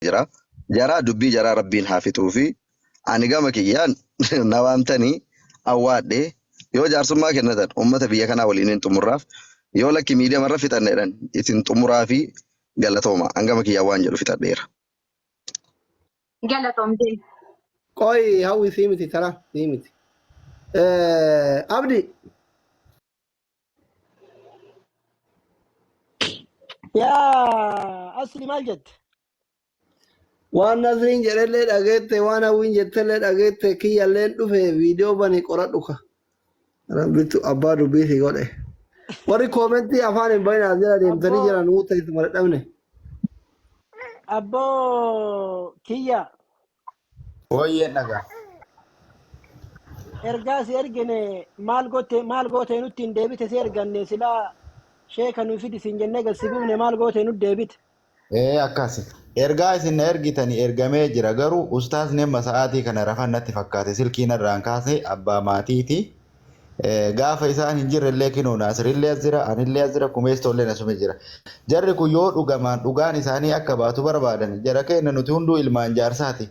Jira. Jaraa dubbii jaraa Rabbiin haa fixuufi. Ani gama kiyyaan na waamtanii awwaadhe yoo jaarsummaa kennatan ummata biyya kanaa waliin hin xumurraaf yoo lakki miidiyamarra fixanna jedhan isin xumuraafi galatooma. An gama kiyyaan waan jedhu fixadheera. Galatoom deemi. Qoy hawwi sii miti tara sii miti. Abdi. Yaa asli maal jette? Waan Nasriin jedhellee dhageette, waan Hawwiin jettellee dhageette, kiyyalleen dhufe viidiyoo bani qoradhu ka. Rabbitu abbaa dubbii si godhe. Warri koomentii afaan hin bahin as jala deemtanii Abboo jiran wuu teessuma dadhabne. Abboo kiyya. Wooyyeen dhagaa. Ergaa si ergine maal goote maal goote nutti hin deebite si erganne silaa sheeka nu fidi siin jennee gad si buufne maal goote nu deebite. Ee akkasi. Ergaa isin na ergitani ergamee jira garuu ustaazni amma sa'aatii kana rafan natti fakkaate silkii narraan kaase abbaa maatiiti. Gaafa isaan hin jirre illee kinoo Naasirillee as jira anillee as jira kumeestoolleen asuma jira. Jarri kun yoo dhugamaan dhugaan isaanii akka baatu barbaadan jara keenya nuti hunduu ilmaan jaarsaati.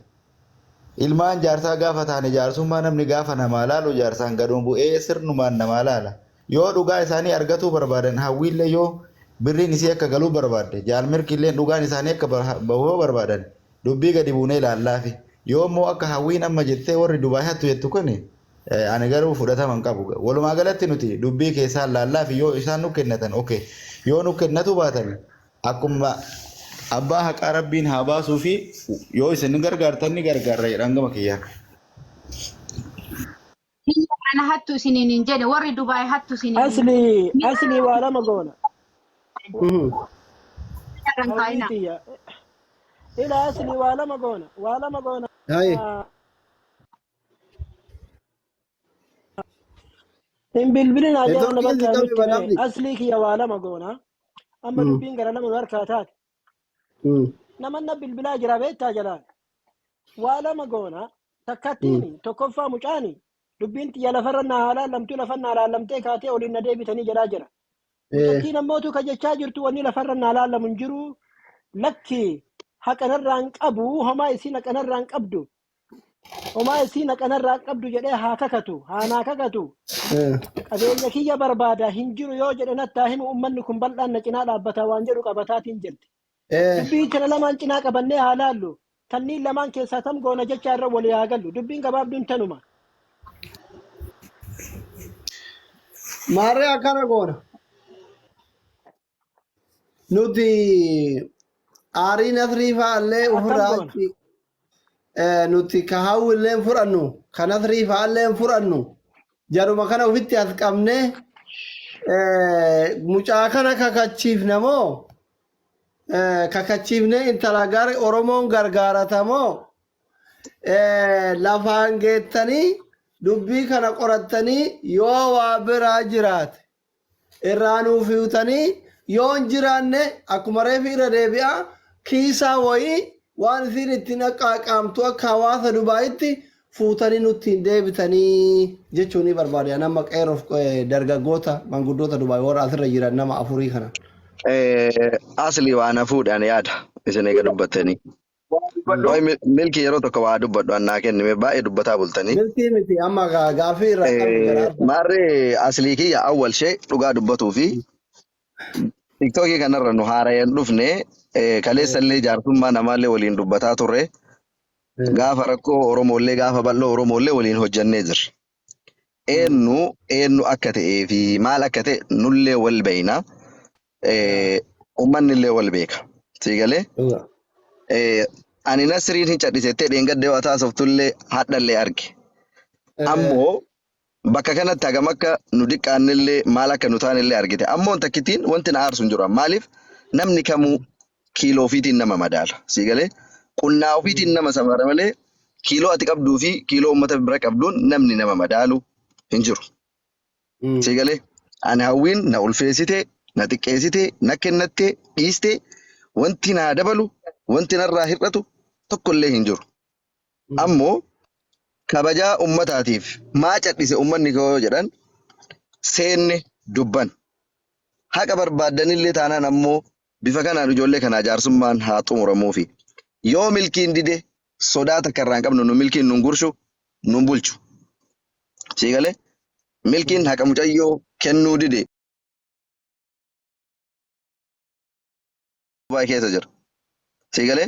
Ilmaan jaarsaa gaafa taane jaarsummaa namni gaafa namaa laalu jaarsaan gaduma bu'ee sirnumaan namaa laala. Yoo dhugaa isaanii argatuu barbaadan Hawwiillee yoo birriin isii akka galuu barbaadde Jaal Mirkiilleen dhugaan isaanii akka bahu yoo barbaadan dubbii gadi buunee ilaallaafi. Yoo immoo akka Hawwiin amma jettee warri Dubaay hattu jettu kuni ani garuu fudhatama hin qabu. Walumaa galatti nuti dubbii keessaan laallaafi yoo isaan nu kennatan okay yoo nu kennatuu baatan Akkuma abbaa haqaa rabbiin haa baasuu fi yoo isin nu gargaartan ni gargaarra jedhan gama kiyyaan. Kiyya ana hattu isiniin hin jedhe warri Dubaay hattu isiniin hin Asli asli waa lama goona. jedhe irra hin Hawwii kaa'inaa. tiyya. Ila asli waa lama goona. Waa lama goona. Hayi. Hin bilbilinaa jedhan Networkiin si bakka qabi nutti mee badhaafni. aslii kiyya waa lama goona. Amma dubbiin gara lama nu harkaa taate. Namanna bilbilaa jira beektaa jalaan. Waa lama goona. Takkattiin tokkoffaa mucaani dubbiin tiyya lafarra naa haa laallamtuu lafa naa laallamtee kaatee oliin na deebitanii jedhaa jira. Mucattiin ammootu ka jechaa jirtu wanni lafarra naa laallamu hin jiru. Lakki haqa narraa hin qabu homaa isiin haqa narraa hin qabdu. Homaa isiin haqa narraa hin qabdu jedhee haa kakatu, haa naa kakatu. Qabeenya kiyya barbaada hin jiru yoo jedhe nattaa himu ummanni kun bal'aan na cinaa dhaabbata waan jedhu qabataatiin jirti. Dubbii kana lamaan cinaa qabannee haa laallu. Tanniin lamaan keessaa tam goona jechaa irra walii haa gallu. Dubbiin gabaabduun tanuma. Maarree akkana goona. Nuti aarii Nasrii fa'aallee Akkam ofirraa goona? achi nuti ka hawwillee hin fudhannu ka Nasrii fa'aallee hin fudhannu jaruma kana ofitti as qabnee mucaa kana kakachiifna moo kakachiifnee intala gar Oromoon gargaarata moo lafaan geettanii dubbii kana qorattanii yoo waa biraa jiraate irraa nuuf hiwtanii yoo hin jiraanne akkuma reefi irra deebi'a kiisaa wayii waan isiin ittiin qaqqaamtu akka hawaasa Dubaayitti fuutanii nutti hin deebitanii jechuu ni barbaade. Ani amma qeerroof dargaggoota manguddoota Dubaay warra asirra jiran nama afurii kana. Asli waa na fuudhe ani yaada isin eega dubbattanii. Dubbadhu. Qoy milki yeroo tokko waa dubbadhu annaa kennime baay'ee dubbataa bultanii. Milkii miti amma gaaffii irraa qabdu gara argaa. Maarree aslii kiyya awwal shee dhugaa dubbatuu fi tiktookii kanarra nu haarayaan dhufne kaleessa illee jaarsummaa namaallee waliin dubbataa turre gaafa rakkoo Oromoollee gaafa bal'oo Oromoollee waliin hojjannee jirra. Eenyu eenyu akka ta'ee fi maal akka ta'e nullee wal beekna. Uummanni illee wal beeka. Sii galee? Ani Nasriin hin cadhisettee dheengadda yoo taasiftullee hadhallee arge. Ammoo bakka kanatti hagam akka nu diqqaannillee maal akka nu taanillee argite. Ammoo takkittiin wanti na aarsu hin jiru. Maaliif namni kamuu kiiloo ofiitiin nama madaala. Sii galee? Qunnaa ofiitiin nama safara malee kiiloo ati qabduu fi kiiloo uummata bira qabduun namni nama madaalu hin jiru. Sii galee? Ani hawwiin na ulfeessite, na xiqqeessite, na kennatte, dhiiste wanti naa dabalu, wanti narraa hir'atu tokkollee hin jiru. Ammoo kabajaa uummataatiif maa cadhise uummanni koo yoo jedhan seenne dubban. Haqa barbaaddanillee taanaan ammoo bifa kanaan ijoollee kanaa jaarsummaan haa xumuramuufi. Yoo milkiin dide sodaa takka irraa hin qabnu nu milkiin nun gurshu nun bulchu. Sii galee milkiin haqa mucayyoo kennuu dide Dubaay keessa jira. Sii galee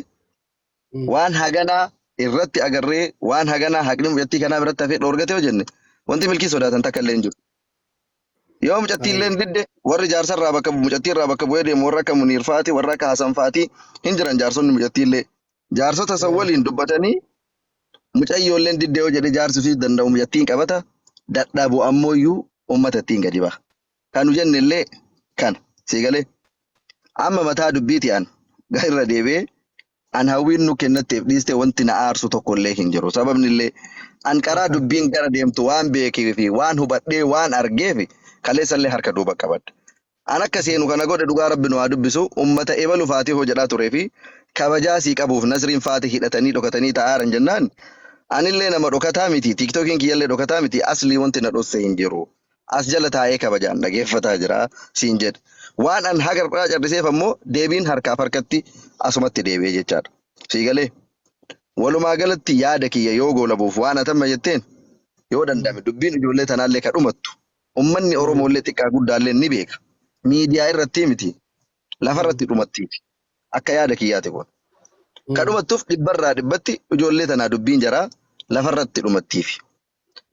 waan haganaa irratti agarree waan haganaa haqni mucattii kanaa biratti hafee dhoorgate yoo jenne wanti milkii sodaatan takka illee hin jiru. Yoo mucattii illee didde warri jaarsa irraa bakka mucattii irraa bakka bu'ee deemu warra akka Muniir faati warra akka Hasan faati hin jiran jaarsonni mucattii illee. Jaarsota san waliin dubbatanii mucayyoolleen didde yoo jedhe jaarsi fi danda'u mucattiin qabata dadhabu ammoo iyyuu uummata ittiin gadi baha. Kan nu jenne illee kana sii galee. Amma mataa dubbiiti an irra deebi'ee an hawwiin nu kennatteef dhiiste wanti na aarsu tokko illee hin jiru. Sababni illee an karaa dubbiin gara deemtu waan beekee fi waan hubadhee waan argeef kaleessa illee harka duuba qabadhe. An akka seenu kana godhe dhugaa rabbi nu haa dubbisu ummata ebalu faatihoo jedhaa turee fi kabajaa sii qabuuf nasriin faati hidhatanii dhokatanii taa'aaran jennaan anillee nama dhokataa miti tiiktookiin kiyyallee dhokataa miti aslii wanti na dhosse hin jiru. As jala taa'ee kabajaan dhageeffataa jira siin jedhe. Waan an haga har'aa carriseef ammoo deebiin harkaaf harkatti asumatti deebi'e jechaadha. Sii galee? Walumaa galatti yaada kiyya yoo goolabuuf waan atamma jetteen yoo danda'ame dubbiin ijoollee tanaallee ka dhumattu ummanni Oromoollee xiqqaa guddaallee ni beeka. Miidiyaa irratti miti lafarratti dhumattiiti. Akka yaada kiyyaati kun. Ka dhumattuuf dhibbarraa dhibbatti ijoollee tanaa dubbiin jaraa lafarratti dhumattiifi.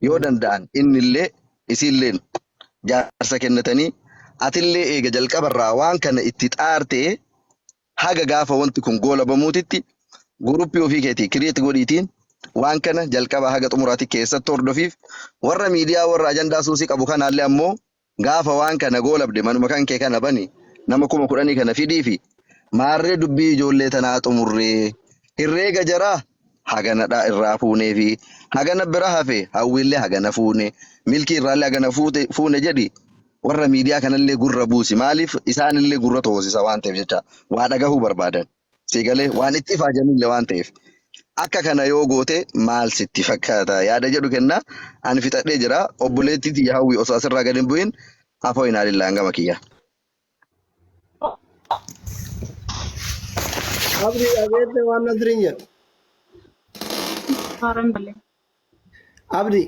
Yoo danda'an innillee isiilleen jaarsa kennatanii atillee eega jalqabarraa waan kana itti xaartee haga gaafa wanti kun goolabamuutitti guruppii ofii keetii kiriyeet godhiitiin waan kana jalqaba haga xumuraatti keessatti hordofiif warra miidiyaa warra ajandaa suusii qabu kanaallee ammoo Gaafa waan kana goolabde manuma kan kee kana bani nama 10,000 kana fidiifi maarree dubbii ijoollee tanaa xumurree herreega jaraa haganadha irraa fuuneefi hagana bira hafe hawwiillee hagana fuune milkii irraallee hagana fuute fuune jedhi warra miidiyaa kanallee gurra buusi maaliif isaanillee gurra toosisa waan ta'eef jecha waa dhagahuu barbaadan. Sii galee waan itti ifaajanillee waan ta'eef. Akka kana yoo goote maal sitti fakkaata yaada jedhu kenna. Ani fixadhee jira. Obboleettii tiyya hawwi osoo asirraa gad hin bu'in afoo hin haalillaan gama kiyya. Abdi dhageette waan Nasriin jedhu. Haaran balee. Abdi.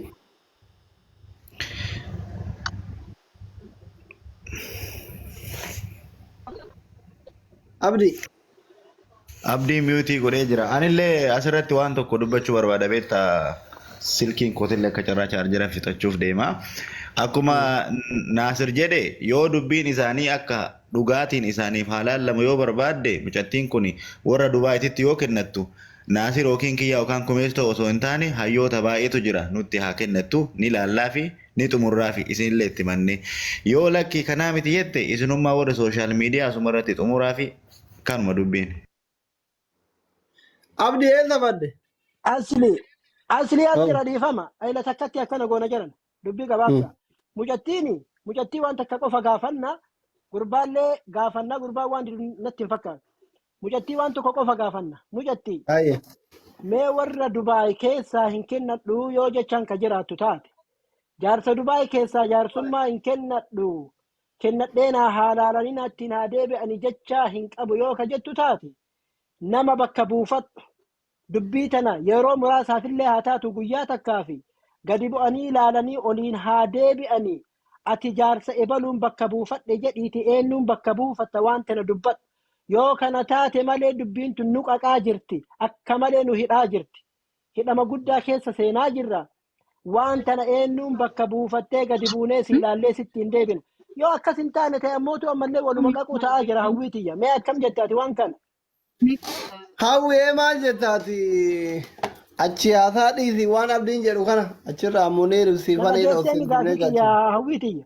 Abdi. Abdii miyuutii godhee jira. Anillee asirratti waan tokko dubbachuu barbaada beektaa silkiin kootillee akka carraa chaarjera fixachuuf deema. Akkuma Naasir jedhe yoo dubbiin isaanii akka dhugaatiin isaaniif haa laallamu yoo barbaadde mucattiin kun warra Dubaayititti yoo kennattu Naasir yookiin kiyya yookaan kumeessitoo osoo hin taane hayyoota baay'eetu jira nutti haa kennattu ni laallaafi ni xumurraafi isinillee itti mannee. Yoo lakki kanaa miti jette isinummaa warri sooshaal miidiyaa asuma irratti xumuraafi kanuma dubbiin. Abdi eessa badde? Asli asli as Oh. jira dhiifama. Ayila takkatti akkana goona jedhan. Dubbii gabaabsa. Mucattiin mucattii waan takka qofa gaafanna gurbaallee gaafanna gurbaan waan didu natti hin fakkaatu. Mucattii waan tokko qofa gaafanna. Mucattii Aye. mee warra Dubaay keessaa hin kennadhu yoo jechaan ka jiraattu taate. Jaarsa Dubaay keessaa jaarsummaa hin kennadhu. Kennadhee naa haa laalanii naa ittiin haa deebi'ani jechaa hin qabu yoo ka jettu taate nama bakka buufadhu. Dubbii tana yeroo muraasaafillee haa taatu guyyaa takkaafi gadi bu'anii ilaalanii oliin haa deebi'anii ati jaarsa ebaluun bakka buufadhe jedhiiti eenyuun bakka buufatta waan tana dubbadhu. Yoo kana taate malee dubbiin tun nu qaqaa jirti akka malee nu hidhaa jirti. Hidhama guddaa keessa seenaa jirra. Waan tana eenyuun bakka buufattee gadi buunee si ilaallee sitti hin deebina. Yoo akkas hin taane ta'e ammootu ammallee waluma qaquu ta'aa jira hawwii tiyya. Mee akkam jette ati waan kana? Hawwee maal jettaati? Achi haasaa dhiisi waan abdiin jedhu kana achirraa muniir Na siifanii dhageessee mi dhoofsifnee gaafii galchine. tiyya hawwii tiyya.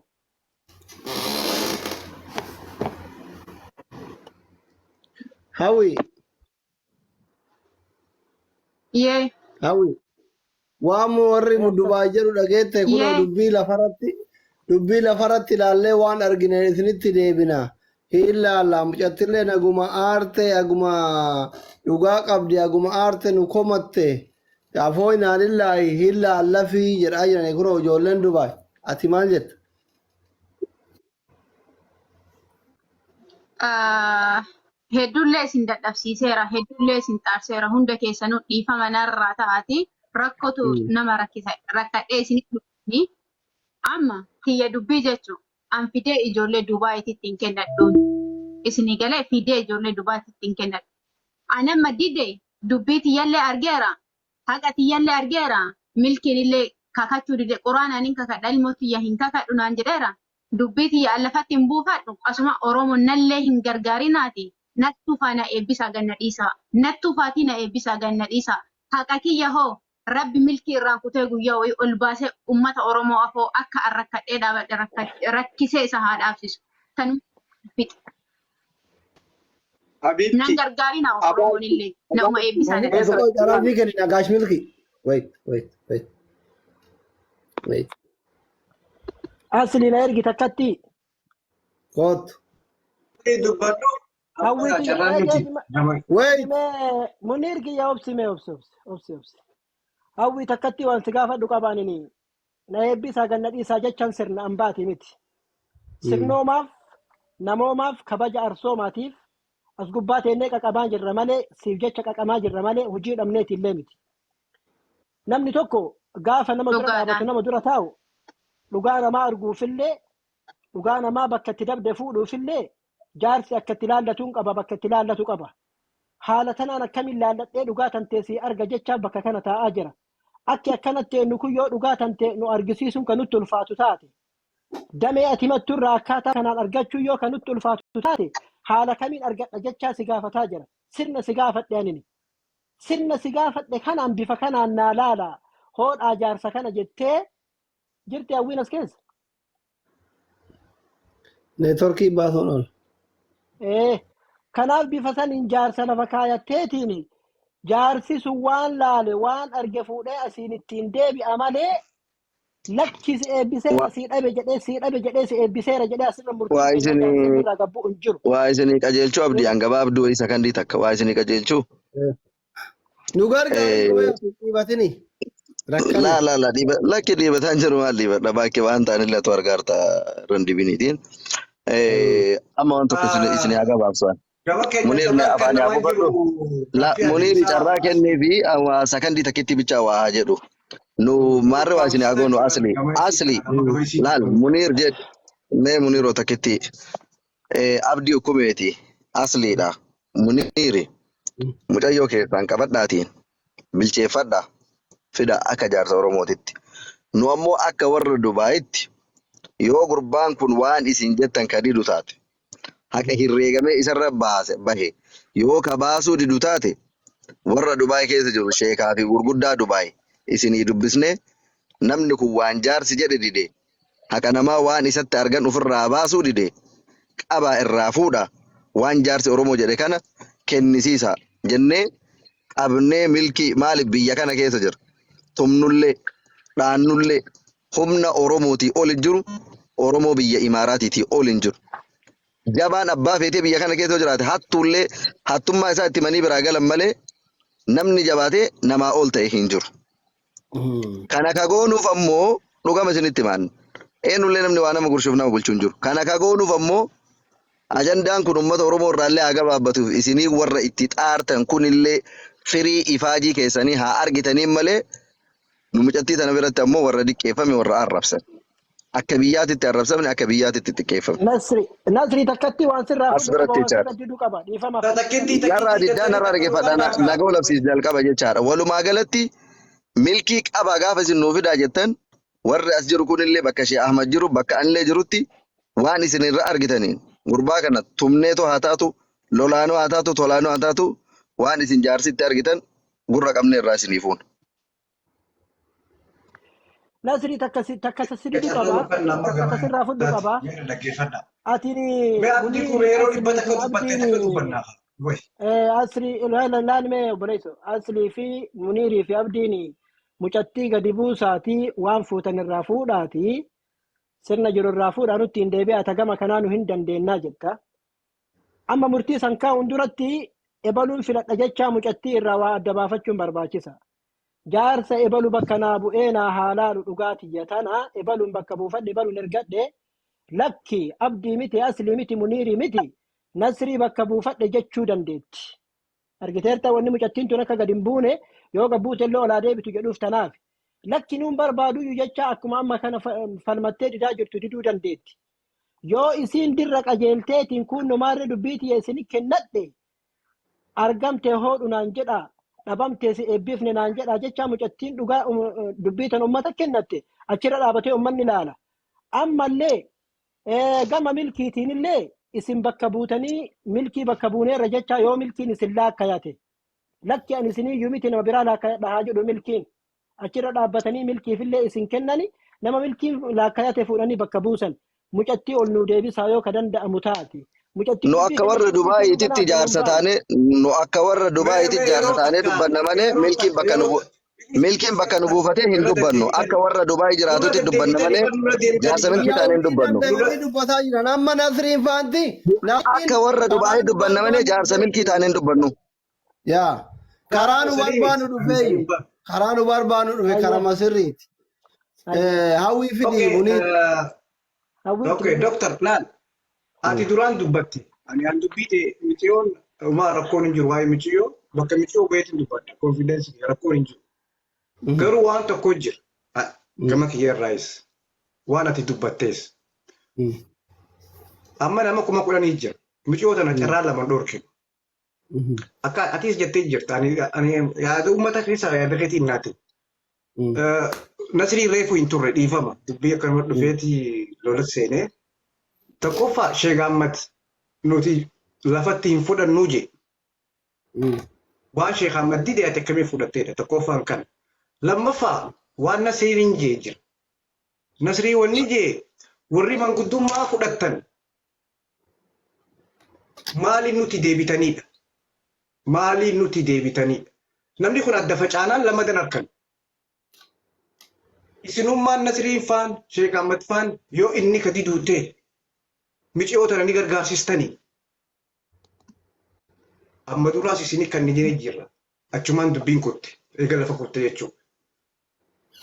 Hawwi Yee. hawwi waan warri Dubaay jedhu dhageette kunoo Yee. dubbii lafarratti ilaallee waan argine isinitti deebina. Hin laalla mucattillee naguma aarte aguma dhugaa qabdi aguma aarte nu komatte afoo inaalillaahi hin laallafii jedhaa jirani kunoo ijoolleen Dubaay. Ati maal jetta? Ah, Hedduullee isin dadhabsiiseera, hedduullee isin xaarseera. Hunda keessanuu dhiifama narraa ta'aati. Rakkotu nama rakkisa, rakkadhee isinitti dhufanii. Amma tiyya dubbii jechuun an fidee ijoollee Dubaayitti hin kennadhuun. Isinii galee fidee ijoollee Dubaayitti hin kennadhu. An amma dide dubbii tiyyallee argeera. Haqa tiyyallee argeera. Milkiin illee kakachuu dide. Quraanaan hin kakadha, ilmoo tiyya hin kakadhu naan jedheera. Dubbii tiyya an lafatti hin buufadhu. Asuma Oromo nallee hin gargaarinaati. Nattuu faa na eebbisaa ganna dhiisaa. Nattuu faatii na eebbisaa ganna dhiisaa. Haqa kiyya hoo Rabbi milkii irraan kutee guyyaa wayii ol baasee ummata Oromoo afoo akka an rakkadhee dhaabadhe rakkisee isa haa dhaabsisu. Tanuma fixe. Nan Habiibti gargaarinaa Oromoon illee na'uma eebbisaa na dhiisaa. Qoy carraa fi kenni Gaash Milki. Wait, wait, wait. Wait. Asli na ergi takkatti. Kootu. Dubbadhu. Hawwii kiyya Carraan nuti nama Wait. Mee Muniir kiyya, obsi, mee obsi, obsi, obsi, obsi. Hawwii, takkatti waan si gaafadhu qabaanini na eebbisaa ganna dhiisaa jechaan sirna ambaati miti. Sirnoomaaf, namoomaaf, kabaja arsoomaatiif as gubbaa teennee qaqamaa jirra malee, siif jecha qaqamaa jirra malee, hojii dhabneeti illee miti. Namni tokko gaafa nama dura Dhugaadhaan. dhaabatu, nama dura taa'u, dhugaa namaa arguufillee, dhugaa namaa bakka itti dabde fuudhuufillee, jaarsi akka itti laallatuun qaba, bakka itti laallatu qaba. Haala tanaan akkamiin laalladhee dhugaa tantee sii arga jecha bakka kana taa'aa jira. Akki akkanatti nu kun yoo dhugaa tantee nu argisiisuun kan nutti ulfaatu taate, damee ati himattu irraa akkaataa kanaan argachuu yoo kan nutti ulfaatu taate, haala kamiin argadha jechaa si gaafataa jira. Sirna si gaafadhe anini. Sirna si gaafadhe kanaan bifa kanaan naa laala. Hoodhaa jaarsa kana jettee jirti Hawwiin as keessa. Neetworkii baasuun oolu. Kanaaf bifa saniin jaarsa lafa kaayatteetiin jaarsi sun waan laale, waan arge fuudhee asiin ittiin deebi'a malee, lakki si eebbiseera sii dhabe jedhee, sii dhabe jedhee, si eebbiseera jedhee asirra murtiin Waa kennee isinii jaarsa irraa gabbu hin jiru. Waa isinii qajeelchuu, Abdii, hangabaa abduu wayii sakandii takka waa isinii qajeelchuu. Nu gargaari, qoy, dhiibatini. Rakkanne. Laa laa laa, dhiiba lakki, dhiibataan jiru, maal dhiibadha bakkee waan ta'anillee atu argaarta randibiniitiin. Amma waan tokko isin haa gabaabsan. Gama keenya Muniir mee carraan afaan yaa kennamaa buufadhu. jiru. La Gaaffii Muniir adeemsaa carraa kennee fi sakandii takkitti bichaa waa haa jedhu. Nu maarree waa isin haa goonu, asli asli laal Muniir jedh mee, Muniiroo takkitti Abdii ukkumeeti asliidha. Muniiri mucayyoo keessaan qabadhaatiin bilcheeffadha fida akka jaarsa Oromootitti. Nu ammoo akka warra Dubaayitti, yoo gurbaan kun waan isin jettan ka didu taate, haqa herreegamee isarra baase bahe yoo ka baasuu didu taate, warra Dubaay keessa jiru, sheekaa fi gurguddaa Dubaay isinii dubbisnee, namni kun waan jaarsi jedhe dide, haqa namaa waan isatti argan ofirraa baasuu dide, qabaa irraa fuudha, waan jaarsi Oromoo jedhe kana kennisiisa jennee qabnee Milkii maaliif biyya kana keessa jira, tumnullee dhaannullee humna Oromootii ol hin jiru, Oromoo biyya Imaaraatiitii ol hin jiru. Jabaan abbaa feetee biyya kana keessa yoo jiraate, hattuullee hattummaa isaa itti manii biraa galan malee, namni jabaatee namaa ol ta'e hin jiru. Kana ka goonuuf ammoo dhugama isinitti himaan. Eenyullee namni waa nama gurshuuf nama bulchuu hin jiru. Kana ka goonuuf ammoo ajandaan kun uummata Oromoo irraallee haa gabaabbatuuf, isinii warra itti xaartan kunillee firii ifaajii keessanii haa argitaniin malee, nu mucattii tana biratti ammoo warra diqqeeffame, warra arrabsan. Akka biyyaatitti arrabsamne, akka biyyaatitti xiqqeeffame. Nasri, Nasri, takkatti waan sirraa As fudhu qaba, biratti waan jechaadha. sirra didu qaba. Dhiifama. Takkitti Narraa takkitti diddaa narraa dhaggeeffadhaa, nagoo labsiis jalqaba jechaadha. Walumaa galatti milkii qaba gaafa isin nuu fidaa jettan, warri as jiru kunillee bakka ishee Ahmad jiru, bakka anillee jirutti, waan isin irra argitaniin gurbaa kana tumneetoo haa taatu, lolaanoo haa taatu, tolaanoo haa taatu, waan isin jaarsitti argitan gurra qabne irraa isinii fuuna. Nasri, takka si takka si didu qaba. Takka sirraa fudhu qaba. Dhaggeeffadha. Ati Mee Abdii kun yeroo 100 dubbattee Abdiin takka dubbannaa. Wayi. Asli laal mee obboleesso, Aslii fi Muniirii fi Abdiin mucattii gadi buusaatii waan fuutan irraa fuudhaatii sirna jiru irraa fuudhaa nutti hin deebi'aa, tagama kanaa nu hin dandeennaa jetta. Amma murtii san kaa'uun duratti ebaluun filadha jechaa mucattii irraa waa adda baafachuun barbaachisa. Jaarsa ebalu bakka naa bu'ee naa haa laalu, dhugaa tiyya tana ebaluun bakka buufadhe, ebaluun ergadhe, lakki Abdii miti, Aslii miti, Muniirii miti. Nasrii bakka buufadhe jechuu dandeetti. Argiteerta wanni mucattiin tun akka gad hin buune yoo gad buute illee olaa deebitu jedhuuf tanaaf. Lakki nuun barbaaduyyuu jecha akkuma amma kana falmattee didaa jirtu diduu dandeetti. Yoo isiin dirra qajeelteetiin kun numaarri dubbii tiyya isini kennadhe argamte hoodhu naan jedha dhabamte si eebbifne naan jedha jecha mucattiin dhugaa dubbii tan ummata kennatte achirra dhaabatee ummanni ilaala. Ammallee gama milkiitiin illee isin bakka buutanii milkii bakka buuneerra jecha yoo milkiin isin laakkayate lakki ani isiniyyuu miti nama biraa laakkayadha haa jedhu milkiin achirra dhaabbatanii milkiifillee isin kennani nama milkiin laakkayate fuudhanii bakka buusan mucattii ol nuu deebisaa yoo ka danda'amu taate. Mucattiin Nu dubbii akka kana warra dubbii tun Dubaayiititti galaati nuun jaarsa baane. taane nu akka warra Mee Dubaayiititti mee jaarsa yeroo taanee takka dubbanna malee yeroo milkiin takka bakka nu yeroo milkiin bakka nu buufatee hin irra dubbannu. deddeebitanii Akka warra Dubaay nurra jiraatutti dubbanna deddeebitanii malee bar nurra deemtanii jaarsa bar milkii Yaa taanee hin ofii dubbannu. nurra danda'anii dubbataa jiran. Amma Nasriin faanti. Nasriin Akka warra karaa Dubaay nu dubbanna malee barbaannu jaarsa dhufee. milkii taanee hin dubbannu. Yaa karaa nu sanii barbaannu miti dhufeeyyu. Karaa nu barbaannu dhufe Ayya karama sirriiti. ayya Hawwii fidii Okay, muniir. Hawwiitti okay, fidii. Doctor, laal. Ati duraan dubbatti. Ani an dubbii ta'e miciyoon homaa rakkoon hin jiru. Waa'ee miciyoo bakka miciyoo baheetiin dubbadha. Confidence rakkoon hin jiru. Garuu waan tokko jira. Gama kiyya irraayis waan ati dubbattees. Amma nama 10,000 jira. Miciyoo tana carraa lama dhorkinu. Akka atis jettee jirta. Ani yaada uummata keessaa yaada keetiin naati. Nasrii reefu hin turre dhiifama. Dubbii akkanuma dhufeeti lola seenee. Tokkoffaa Sheek Ahmad nuti lafatti hin fudhannuu jee. Waan Sheek Ahmad dide ati akkamiin fudhatteedha. Tokkoffaan kana. Lammaffaa waan Nasriin jee jira. Nasrii wanni jee warri manguddummaa fudhattan maaliin nuti deebitaniidha. Maaliin nuti deebitaniidha. Namni kun adda facaanaan lamadan harkan. Isinummaan Nasriin faan Sheek Ahmad faan yoo inni ka diduu ta'e miciyoo tana ni gargaarsistanii. Amma duraas isinii kan ni jira jirra. Achumaan dubbiin kutte. Eega lafa kutte jechuudha.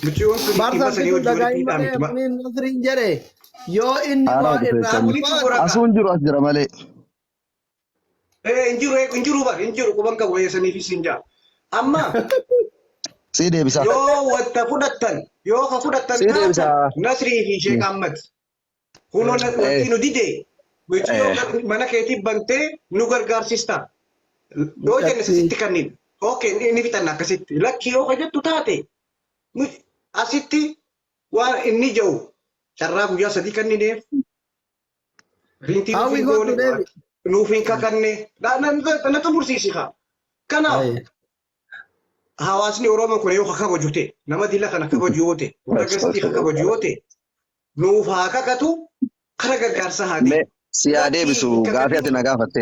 Miciyoon tun dhimma Barsa sanii fidu wajjin walitti dhagahin hidhaa malee miti. muniir Nasriin jedhe yoo inni Haaraa waa dhufe irraa sani. Walitti barbaadu waraqaa. Asuun jiru as jira malee. Hin jiru hin jiru bar hin jiru quban qabu eessaniifis hin jaa. Amma Sii deebisa. yoo wanta fudhattan yoo ka fudhattan Sii taatan deebisa. Nasrii fi Sheek Ahmad kunoo wanti nu dide miciyoo mana keetii bantee nu gargaarsista. Yoo jenne mucattii sitti kannin. Okay ni fixanna akkasitti. Lakki yoo ka jettu taate asitti waan inni jedhu carraa guyyaa 3 kannineef rintii nuuf Hawwi hin kottu goone deebi. nuuf hin kakanne na xumursiisi kaa. Kanaaf Aye. hawaasni Oromoo kun yoo kabaju ta'e nama dila kana kabaju yoo ta'e warra gastii kabaju yoo ta'e nuuf haa kakatu kara gargaarsa haa Mee deemu. si haa Lakkii deebisu hin gaafii ati kakatin na gaafatte.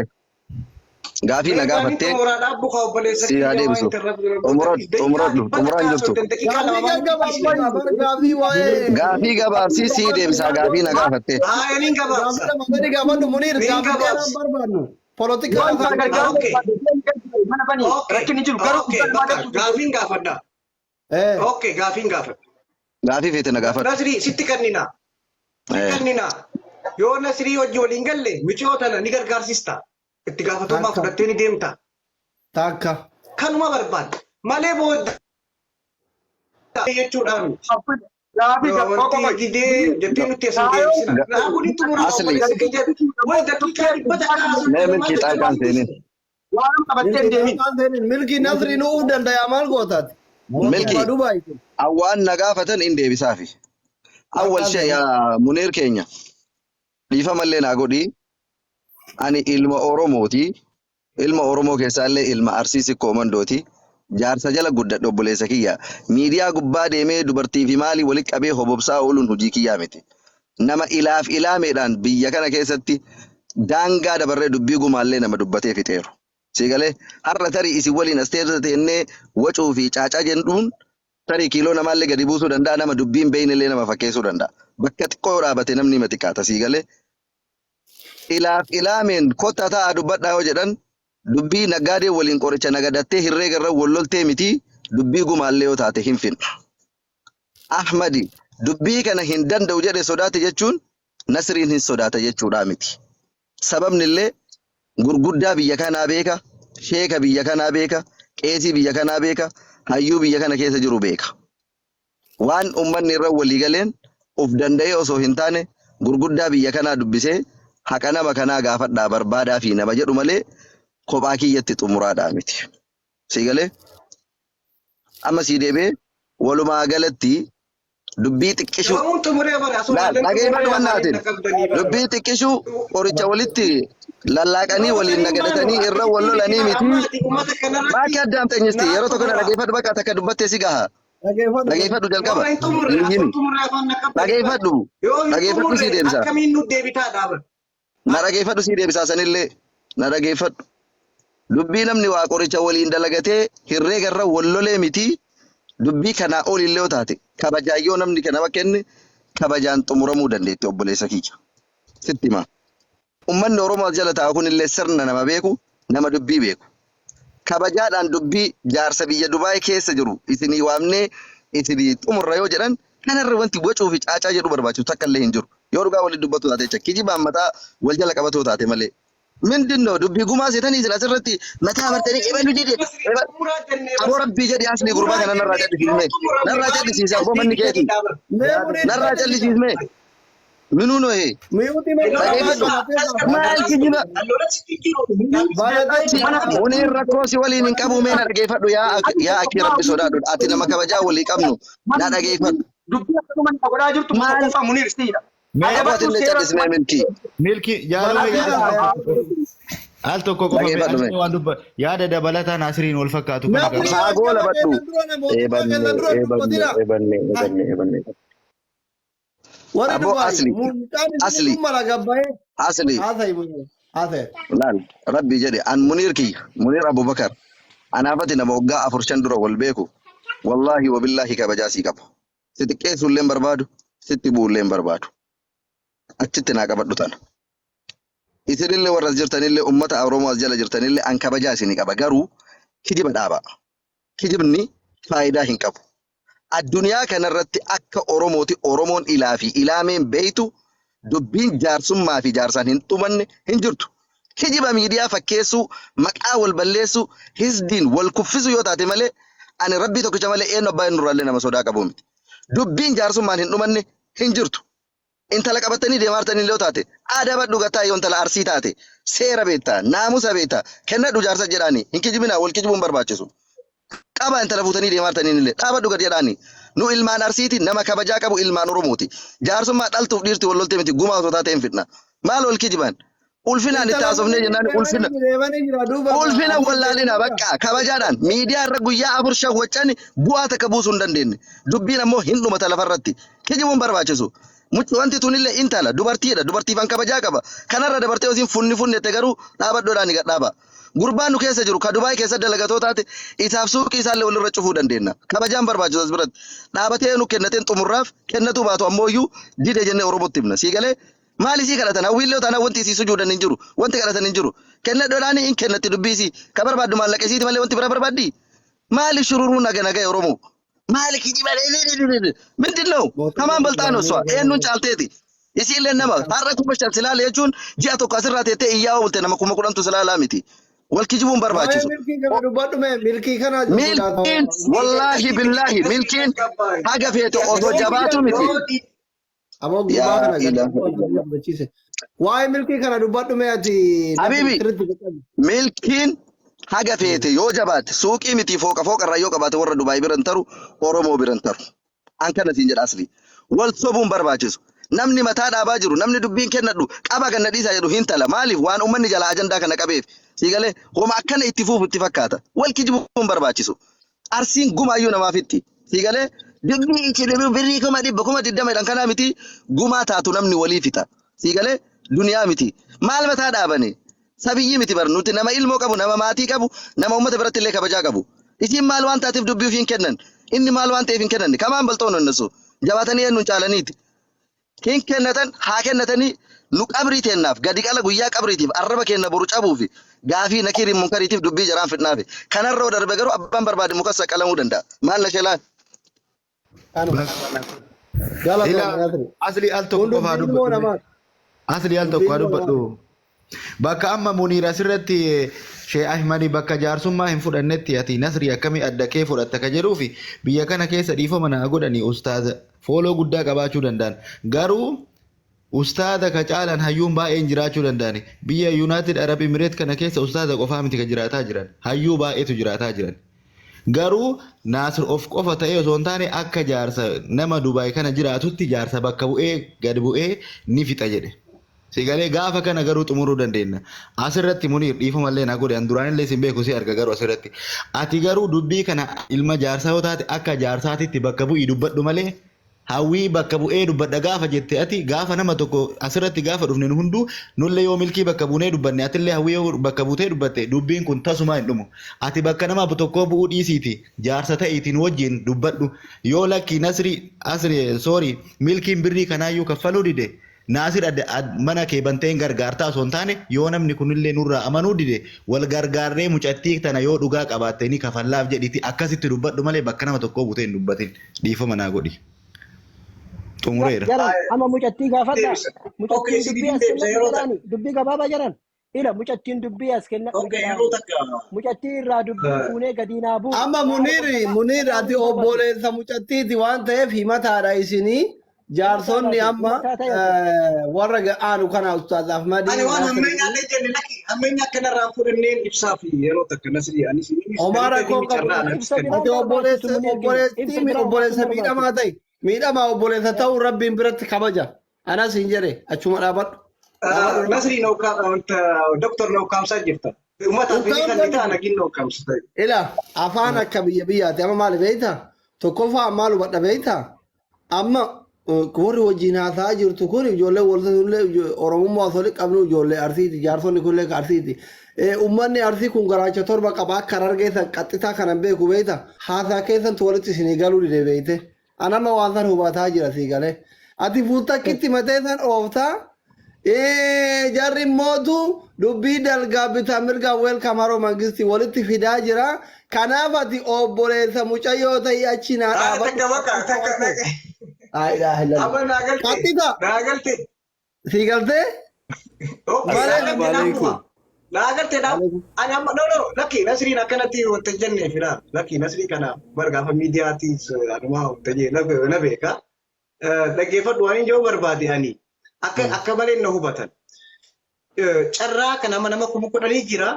Gaafii na mee waan gaafatte xumuraa dhaabbu kaa obboleessa si haa kiyya waan deebisu. interrupt na gootan Xumuradhu daqiiqaa xumuradhu dhibba xumuraan takka jirtu. haasoftan daqiiqaa lama Gaafii waan gaggabaabaa dhiisne. bar gaafii waa'ee Gaafii gabaabsii sii deebisa gaafii na gaafatte. Haa niin gaafii gabaabsa. lama gadi gaafadhu Muniir Niin gaafii dheeraa gabaabsa. hin barbaannu. Polotikaa Waan afaan isaa gargaaruu Okay. barbaade mana bani Okay. rakkinni jiru garuu Okay. dhugaa Bakka argachuu gaafiin gaafadha. Okay gaafiin gaafadha. Gaafii feete na gaafadhu. Nasrii sitti kannina. Si kannina. Yoo Nasrii wajji waliin galle miciyoo tana ni gargaarsista. Itti gaafatamummaa Takka. fudhattee ni deemta. Takka. Kanuma barbaadda. Malee booda jechuudhaan miti. Gaafii Wanti didee jettee nutti as hin deebisina. Naa kun itti muraa Asli. obboleessa kiyya. Way daqiiqaa dhibba takka haasofte Mee maal milkii jettee xaaqaan waan seenin. dhiiste. Waan qabattee hin deemin. Milkii seenin milkii Nasrii nu uuf danda'a maal gootaati? Milkii Mootummaa Dubaay kun. awwaan na gaafatan in deebisaafi. Awwal shee yaa Muniir keenya dhiifamallee naa godhi. Ani ilma Oromooti. Ilma Oromoo keessaallee ilma Arsii Sikkoo Mandooti. Jaarsa jala guddadhe obboleessa kiyya. Miidiyaa gubbaa deemee dubartii fi maalii walitti qabee hobobsaa ooluun hojii kiyyaa miti. Nama ilaaf ilaameedhaan biyya kana keessatti daangaa dabarree dubbii gumaallee nama dubbatee fixeeru. Sii galee har'a tarii isin waliin as teennee wacuu fi caacaa jedhuun tarii kiiloo namaallee gadi buusuu danda'a nama dubbiin beeynellee nama fakkeessuu danda'a. Bakka xiqqoo yoo dhaabate namni hima xiqqaata sii galee. Ilaaf ilaameen kottaa taa'aa dubbadhaa yoo jedhan dubbii naggaadee waliin qoricha nagadattee herreega irra wal loltee miti dubbii gumaallee yoo taate hin finna. Ahmadi dubbii kana hin danda'u jedhe sodaate jechuun Nasriin hin sodaata jechuudhaa miti. Sababni illee Gurguddaa biyya kanaa beeka, sheeka biyya kanaa beeka, qeesii biyya kanaa beeka, hayyuu biyya kana keessa jiru beeka. Waan ummanni irra walii galeen of danda'ee osoo hin taane gurguddaa biyya kanaa dubbisee haqa nama kanaa gaafadhaa barbaadaa fi nama jedhu malee kophaa kiyyatti xumuraadhaa miti. Sii galee? Amma sii deebi'ee walumaa galatti dubbii xiqqishuu Yoomuun xumuree bara asuma laal illee dhageeffadhu xumuree mannaatiin afaan qabdanii bara. dubbii xiqqishuu qoricha walitti lallaaqanii waliin nagadatanii irra wal lolanii miti. Amma ati uummata kanarratti Maakii addaamxeenyisti naa yeroo tokko na xumuraa. dhageeffadhu bakka takka dubbattee si gaha. Dhageeffadhu. Dhageeffadhu jalqaba. Warra hin xumurre Hin asuma himi. xumurree afaan na qabdanii bara. Dhageeffadhu. Yoo hin Dhageeffadhu sii xumurre deebisa. akkamiin nu deebitaa dhaaba. Na dhageeffadhu sii deebisaa sanillee. Na dhageeffadhu. Dubbii namni waa qoricha waliin dalagatee herreega irra wal lolee miti. Dubbii kanaa ol illee yoo taate kabajaan yoo namni nama kenne kabajaan xumuramuu dandeetti obboleessa kiyya. Sitti hima. Ummanni Oromoo as jala taa'u kunillee sirna nama beeku, nama dubbii beeku. Kabajaadhaan dubbii jaarsa biyya Dubaay keessa jiru isinii waamnee isinii xumurra yoo jedhan kanarra wanti wacuu fi caacaa jedhu barbaachisu takka illee hin jiru. Yoo dhugaa waliin dubbatu taate jecha kijibaan mataa wal jala qabatoo taate malee. Mindinno dubbii gumaa seetanii isin asirratti mataa martanii ebalu dide. Xumuraa jennee Aboo rabbii jedhi asli gurbaa kana narraa callisisme. Narraa callisisiisa aboo manni keeti. Mee Muniir Narraa callisisa. callisisme. Minuu nohee. Miyuutii mee Dhageeffadhu. Maal kijiba? Baratee Muniir rakkoo si waliin hin qabu mee na dhageeffadhu yaa yaa akki rabbi sodaadhu. Ati nama kabajaa walii qabnu na dhageeffadhu. Dubbii akkasuma na godhaa jirtu Maal? tokkoffaa Muniir siidha. Mee Aboo ati illee callismee milkii. milki jaalala yaada al tokko qofa mee Dhageeffadhu mee. asni waan dubba yaada dabalataa Naasiriin wal fakkaatu kana Namni qaba. Haa goola jalqaba badhu. keessan dura mootummaa Eebanne keessan dura eebanne dubbatina. eebanne eebanne eebanne. Warri Aboo Dubaay asli mucaan isin asli kun mala gabbayee asli haasa'i Muniir haasa'i. laal rabbi jedhe an Muniir kiyya Muniir Abubakar anaafati nama waggaa 4-5 dura wal beeku wallaahi wabillaahi kabajaa sii qaba. Si xiqqeessuu illee hin barbaadu sitti bu'uu illee hin barbaadu. Achitti naa qabadhu tana. Isinillee warra as jirtanillee ummata Oromoo as jala jirtanillee an kabajaa isinii qaba garuu kijiba dhaabaa. Kijibni faayidaa hin qabu. Addunyaa kanarratti akka Oromooti Oromoon ilaa fi ilaameen beeytu dubbiin jaarsummaa fi jaarsaan hin dhumanne hin jirtu. Kijiba miidiyaa fakkeessuu, maqaa wal balleessuu, hizdiin wal kuffisuu yoo taate malee ani rabbii tokkicha malee eenyu abbaa eenyurraallee nama sodaa qabu miti. Dubbiin jaarsummaan hin dhumanne hin jirtu. Intala qabattanii deemaartanii yoo taate adabadhu gataa yoo intala arsii taate seera beektaa naamusa beektaa kennadhu jaarsa jedhaani hin kijibinaa wal kijibuun barbaachisu. Qaba intala fuutanii deemaartanii illee dhaabadhu gad jedhaani. Nu ilmaan arsiiti nama kabajaa qabu ilmaan Oromooti. Jaarsummaa dhaltuuf dhiirti wal loltee miti gumaa osoo taate hin fidna. Maal wal kijiban? Ulfinaan itti Intala haasofnee Muniir jennaan ulfina. deemanii jira duuba Ulfina wallaalina bakka kabajaadhaan miidiyaa irra guyyaa 4-5 waccani bu'aa takka buusuu hin dandeenye. Dubbiin ammoo hin dhumata lafarratti. Kijibuun barbaachisu. Mucci wanti tunillee intala dubartiidha dubartiifan kabajaa qaba. Kanarra dabartee osiin funni funnette garuu dhaabadhoodhaan ni gadhaaba. Gurbaan nu keessa jiru ka Dubaay keessa dalagatoo taate isaaf suuqii isaallee walirra cufuu dandeenya. Kabajaan barbaachisu as biratti. Dhaabatee nu kennateen xumurraaf kennatuu baatu ammoo iyyuu dide jennee Oromootti himna. Sii galee maal isii kadhatan hawwiillee taanaan wanti isii sujuudan hin jiru. Wanti kadhatan hin jiru. Kennadhoodhaan hin kennatti dubbii isii. Ka barbaaddu maallaqa isiiti malee wanti bira barbaaddi. Maali shururuu naga naga Oromoo? Maali kijiba ምንድን ነው? ከማን በልጣ ነው እሷ? eenyuun caalteeti? Isiillee nama har'a 5,000 silaale jechuun ji'a tokko asirraa teettee iyyaa oolte nama 10,000tu silaalaa miti. Wal kijibuun Waa'ee barbaachisu. milkii kana dubbadhu mee milkii kana Milkiin wallaahi billaahi milkiin haga feete osoo jabaatu miti. Aboo gurbaa Yaa kana gadi ilaaha illallah. dubbachiise. Waa'ee milkii kana dubbadhu mee ati Habibi sirriitti qaqqabi. milkiin haga feete yoo jabaate suuqii miti fooqa fooqarraa yoo qabaate warra Dubaay biran taru Oromoo biran taru. An kana siin jedha asli. Wal sobuun barbaachisu. Namni mataa dhaabaa jiru namni dubbiin kennadhu qaba ganna dhiisaa jedhu hin tala. Maaliif waan uummanni jala ajandaa kana qabeef. Sii galee homa akkana itti fuufu itti fakkaata. Wal kijibuun barbaachisu. Arsiin gumaayyuu namaaf itti. Sii galee dubbii ichi dubbii birrii 100,000 20,000 jedhan kanaa miti gumaa taatu namni walii fixa. Sii galee duniyaa miti. Maal mataa dhaabani? Sabiyyi miti bar nuti nama ilmoo qabu nama maatii qabu nama uummata biratti illee kabajaa qabu. Isiin maal waan taateef dubbii ofii hin kennan. Inni maal waan ta'eef hin kennan. Kamaan balxoon onnasu. Jabaatanii eenyuun caalaniiti. Hin kennatan haa kennatanii nu qabrii teennaaf gadi qala guyyaa qabriitiif arraba keenna boru cabuufi gaafii nakiriin munkariitiif dubbii jaraan fidnaafi. Kanarra yoo darbe garuu abbaan barbaade muka saqqalamuu danda'a. Maal na shelaan? Kanuma. Galatoomna Ilaa Nasri. asli al tokko Kun qofaa dubbii ilmoo dubbadhu. namaati. Asli al Dubbii tokko haa ilmoo dubbadhu. namaati. Bakka amma Muniir asirratti Shee Ahmadi bakka jaarsummaa hin fudhannetti ati Nasrii akkamii adda kee fudhatta ka jedhuufi biyya kana keessa dhiifama naa godhani ustaaza fooloo guddaa qabaachuu danda'an. Garuu ustaaza ka caalan hayyuun baay'een jiraachuu danda'ani. Biyya United Arab Emirates kana keessa ustaaza qofaa miti ka jiraataa jiran. Hayyuu baay'eetu jiraataa jiran. Garuu Naasir of qofa ta'ee osoo hin taane akka jaarsa nama Dubaay kana jiraatutti jaarsa bakka bu'ee gad bu'ee ni fixa jedhe. Si galee gaafa kana garuu xumuruu dandeenya. Asirratti Muniir dhiifama illee na godhe an duraan illee sin beeku si arga garuu asirratti. Ati garuu dubbii kana ilma jaarsaa yoo taate akka jaarsaatitti bakka bu'ii dubbadhu malee hawwii bakka bu'ee dubbadha gaafa jette ati gaafa nama tokko asirratti gaafa dhufne nu hunduu nullee yoo milkii bakka buunee dubbanne atillee hawwii yoo bakka buutee dubbatte dubbiin kun tasumaa hin dhumu. Ati bakka nama tokkoo bu'uu dhiisiiti jaarsa ta'iitiin wajjin dubbadhu. Yoo lakkii Nasrii asri sorry milkiin birrii kanaayyuu kaffaluu dide Naasir mana kee bantee hin gargaartaa osoo hin taane yoo namni kunillee nurraa amanuu dide wal gargaarree mucattii tana yoo dhugaa qabaatte ni kafallaaf jedhiti akkasitti dubbadhu malee bakka nama tokkoo butee hin dubbatin dhiifama naa godhi. Xumureera. Jaran amma mucattii gaafadha. Deebisa. Okay, Mucattiin isin dubbii as deebisa kennadhu yeroo takka. jedhaani. Dubbii gabaabaa jaran. Ila mucattiin dubbii as kennadhu Okay, yeroo jedhaani. takka. Mucattii irraa dubbii fuunee gadi naa buusu. Amma Yaada Muniiri qofa Muniir qofa ati hin barbaadu. obboleessa mucattiiti waan ta'eef himataadha isinii jaarsonni Himataa amma himataa ta'e ati. warra aanu kana Ustaaz Ahmadii Ani waan Nasrii hammeenyaallee jenne lakki hammeenya akkanarraa fudhanneen ibsaa fi yeroo takka Nasrii ani isiniinis Homaa kan rakkoo inni qabu. carraa anas Ibsa kenna. biraan Ati barbaachisu obboleessa Muniir keenya. Ibsa obboleettii biraan obboleessa waan miidhamaa barbaachisu. ta'e miidhamaa obboleessa ta'uu rabbiin biratti kabaja. Anas hin jedhe achuma dhaabadhu. Dhaabadhu. Nasrii Doktor na ukkaamsaa jirta. Uummataaf inni kan ni ta'a nagiin na ukkaamsita. Ila afaan akka biyya biyyaati amma maali beektaa? Tokkoffaa maal hubadha beektaa? Amma warri wajjin haasa'aa jirtu kun ijoollee waltasuullee Oromummaa osoo hin qabnu ijoollee Arsiiti jaarsonni kunillee ka Arsiiti. Uummanni Arsii kun garaacha torba qaba akka harargee san qaxxitaa kanan beeku beektaa? Haasaa keessantu walitti isinii galuu dide beekte. An amma waan san hubataa jira sii galee. Ati fuuttakkitti matee san ooftaa. Jarri mootu dubbii dalgaa bitaa mirgaa welcome haroo mangisti walitti fidaa jira. Kanaaf ati obboleessa mucayyoo ta'ii achi naa dhaabadhu. Takka bakka takka takka. Laa ilaaha illallah. Amma naa galte. Qaxxita Naa galte. sii galtee? Okay, Malee naa galte Alaikum. dhaabuma. Naa galte dhaab. Ani amma no no lakki Nasriin akkanatti wanta jennee fira. Lakki Nasrii kana bar gaafa miidiyaatiis anumaa wanta jee na beeka. Dhaggeeffadhu waan hin jiru barbaade ani. Akka akka malee na hubatan. Carraa kana nama nama 10,000 jira.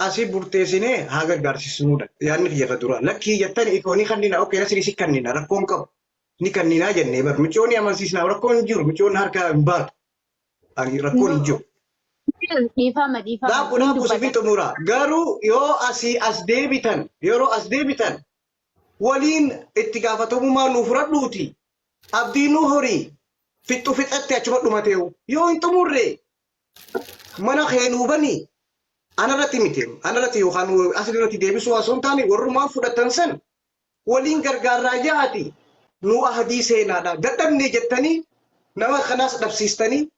Asii burteessinee haa gargaarsisnuudha. Yaadni kiyya ka dura. Lakkii jettan ikoonii kannina okay Nasrii si kannina rakkoon qabu. Ni kanninaa jennee bar micoonni amansiisnaa rakkoon hin jiru micoonni harka hin baatu. Ani rakkoon hin jiru. Dhiifama dhiifama. Dhaabu Ni dhaabu dubbata. sifi xumura. Garuu yoo asii as deebitan yeroo as deebitan waliin itti gaafatamummaa nuu fudhadhuuti. Abdii nuu horii fixxu fixatte achuma dhumateewu. Yoo hin xumurre mana kee nuu bani anarratti miti anarratti yookaan asirratti deebisuu osoo hin taane warrumaan fudhatan san waliin gargaarraa jaati nu ahdii seenaadha. Dadhabne jettanii nama kanaas dhabsiistanii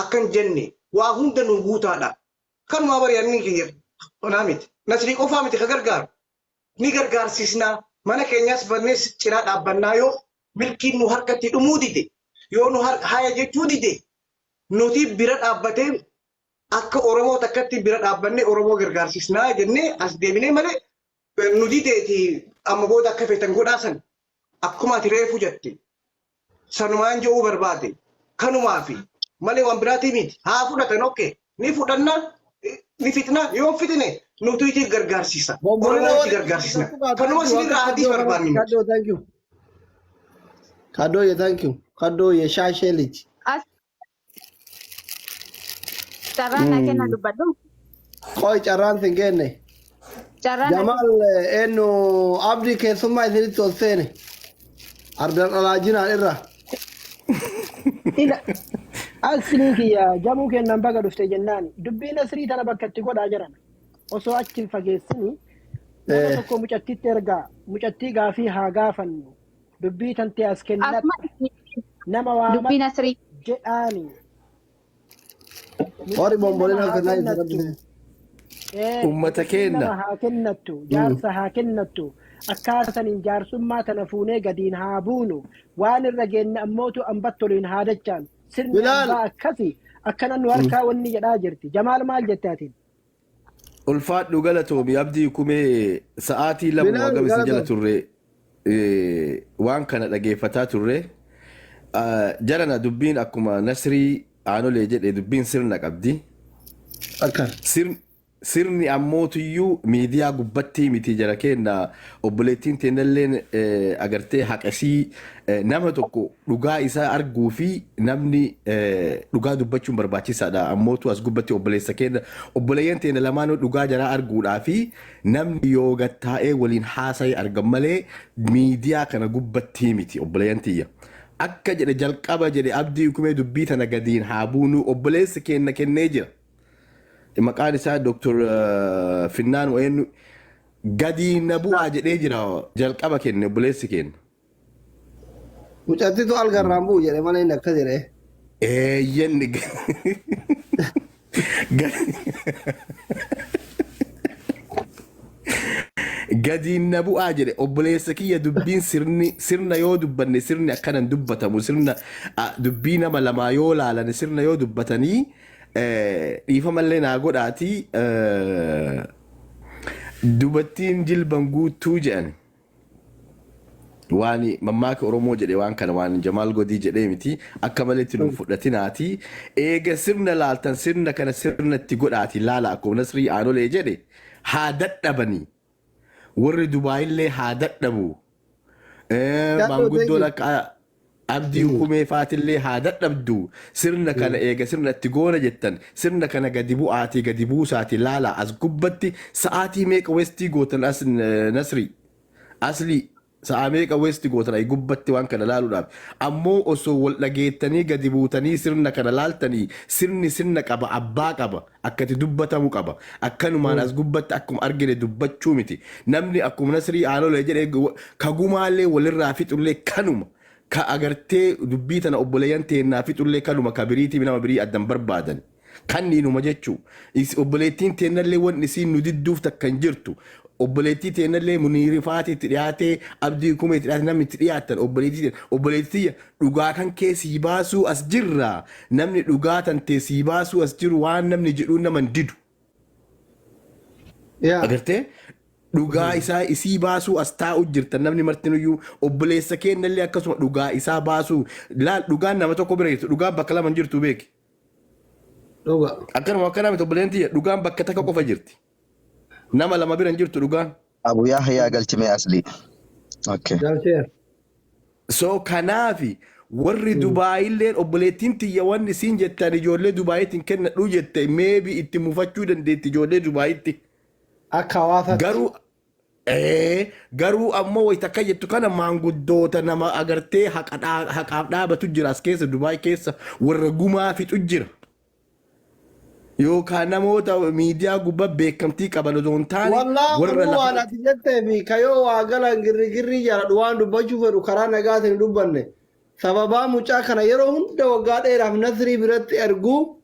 akkan jenne waa hunda nu guutaadha. Kanumaa bari anni kiyya kanaa miti. Nasrii qofaa miti ka gargaaru. Ni gargaarsiisnaa mana keenyaas bannees cinaa dhaabbannaa yoo milkiin nu harkatti dhumuu dide yoo nu haya jechuu dide nuti bira dhaabbatee akka Oromoo takkatti bira dhaabbannee Oromoo gargaarsiisnaa jennee as deebinee malee nu dideeti amma booda akka feetan godhaa san akkuma ati reefu jette sanumaan je'uu barbaade kanumaafi malee waan biraatii miti haa fudhatan okkee ni fudhanna ni fixna yoo hin fixne nutu itti gargaarsiisa Bombolina Oromoo itti walitti gargaarsiisna kanuma isinirraa hadiis barbaanne nuti. Kaddoo thank you. Kaddooye thank you. Kaddooye shaashee lij. As carraa naa kenna dubbadhu. Qoy carraan sin kenne. Carraa naa Jamaal eenyu abdii keessummaa isinitti ol seene. Ardan alaajinaan irra. Ila asliin kiyya jamuu kennan baga dhufte jennaan dubbii Nasrii tana bakka itti godhaa jiran osoo achi hin fageessini nama tokko mucattiitti ergaa mucattii gaafii haa gaafannu dubbii tantee as kennadhu Asuma nama dubbii waamadhu Nasrii. jedhaani Warri mucattiin nama bombolina haa kennaa isa kennattu rabbi. Uummata mucattiin keenna. nama haa kennattu jaarsa haa kennattu akkaataa saniin jaarsummaa tana fuunee gadiin haa buunu waan irra geenye ammootu ambattoliin haa dachaan sirni Bilaal ambaa akkasi Akkana nu harkaa wanni jedhaa jirti. Jamaal maal jette atiin? Ulfaadhu galatoomi Abdii Kumee sa'aatii 2 Bilaal hagam isin jala galatoomi. turre waan kana dhageeffataa turre. Jarana dubbiin akkuma Nasrii Aanolee jedhe dubbiin sirna qabdi. Akka. Sirni ammootuyyuu miidiyaa gubbattii miti jara keenna obboleettiin teennalleen agartee haqasii nama tokko dhugaa isaa arguu fi namni dhugaa dubbachuun barbaachisaadha. Ammootu as gubbatti obboleessa keenna obboleeyyan teenna lamaanuu dhugaa jaraa arguudhaa fi namni yoo gattaa'ee waliin haasa'e argan malee miidiyaa kana gubbattii miti obboleeyyan tiyya. Akka jedhe jalqaba jedhe Abdii Kumee dubbii tana gadiin haa buunuu obboleessi keenna kennee jira. Maqaan isaa Dr. Finnaan eenyu gadiin na bu'aa jedhee jira jalqaba kenne obboleessi keenna. Mucattitu algarraan bu'u jedhe malee inni akka jedhe. Eeyyen gadiin na bu'aa jedhe obboleessa kiyya dubbiin sirni sirna yoo dubbanne sirni akkanan dubbatamu sirna dubbii nama lamaa yoo laalan sirna yoo dubbatanii dhiifamallee naa godhaatii dubattiin jilban guuttuu jedhan waan mammaaka Oromoo jedhe waan kana waan Jamaal Godii jedhee miti akka maletti nu fudhatinaati eega sirna laaltan sirna kana sirnatti godhaati laala akkuma Nasrii Aanolee jedhe haa dadhabanii warri Dubaayillee haa dadhabu maanguddoon akka Abdii Kumee faatillee haa dadhabdu sirna kana eega sirna itti goona jettan sirna kana gadi bu'aatii gadi buusaatii laala as gubbatti sa'aatii meeqa westii gootan as Nasrii Aslii sa'a meeqa westi gootan ay gubbatti waan kana laaluudhaaf ammoo osoo wal dhageettanii gadi buutanii sirna kana laaltanii sirni sirna qaba abbaa qaba akkati dubbatamu qaba akkanumaan as gubbatti akkuma argine dubbachuu miti namni akkuma Nasrii Aanolee jedhe ka gumaallee walirraa fixullee kanuma ka agartee dubbii tana obboleeyyan teennaa fixullee kanuma ka biriitii nama birii addan barbaadan Kanniinuma jechuu. Obboleettiin teennallee wanni isiin nu didduuf takka hin jirtu. Obboleettii teennallee Muniirifaati itti dhiyaatee Abdii Kumee itti dhiyaate namni itti dhiyaattan obboleettii teenna. Obboleettii tiyya dhugaa kan kee sii baasuu as jirra. Namni dhugaa tantee sii baasuu as jiru waan namni jedhuun nama hin didu. Yaa. Agartee? Dhugaa isaa isii baasuu as taa'u jirtan namni martinuyyuu obboleessa keennallee akkasuma dhugaa isaa baasuu laal dhugaan nama tokko bira jirtu dhugaan bakka lama hin jirtu beeki. Dhuga. Akkanuma akkanaa miti obboleen tiyya dhugaan bakka takka qofa jirti. Nama lama bira hin jirtu dhugaan. Abu Yahya galchimee aslii. Okay. Galcheera. So kanaafi warri Dubaayilleen obboleettiin tiyya wanni isiin jettan ijoollee Dubaayitiin kennadhuu jette maybe itti mufachuu dandeetti ijoollee Dubaayitti. Akka hawaasaatti. Garuu garuu ammoo wayita akka jettu kana maanguddoota nama agartee haqa haqaaf dhaabatu jira as keessa Dubaay keessa warra gumaa fixu jira. Yookaan namoota miidiyaa gubbaa beekamtii qaban osoo hin taane Wallaa warra oduu waan lafa ati jettee fi kayoo waa galan girrigirrii jaaladhu waan dubbachuu fedhu karaa nagaatiin hin dubbanne. Sababaa mucaa kana yeroo hunda waggaa dheeraaf Nasrii biratti erguu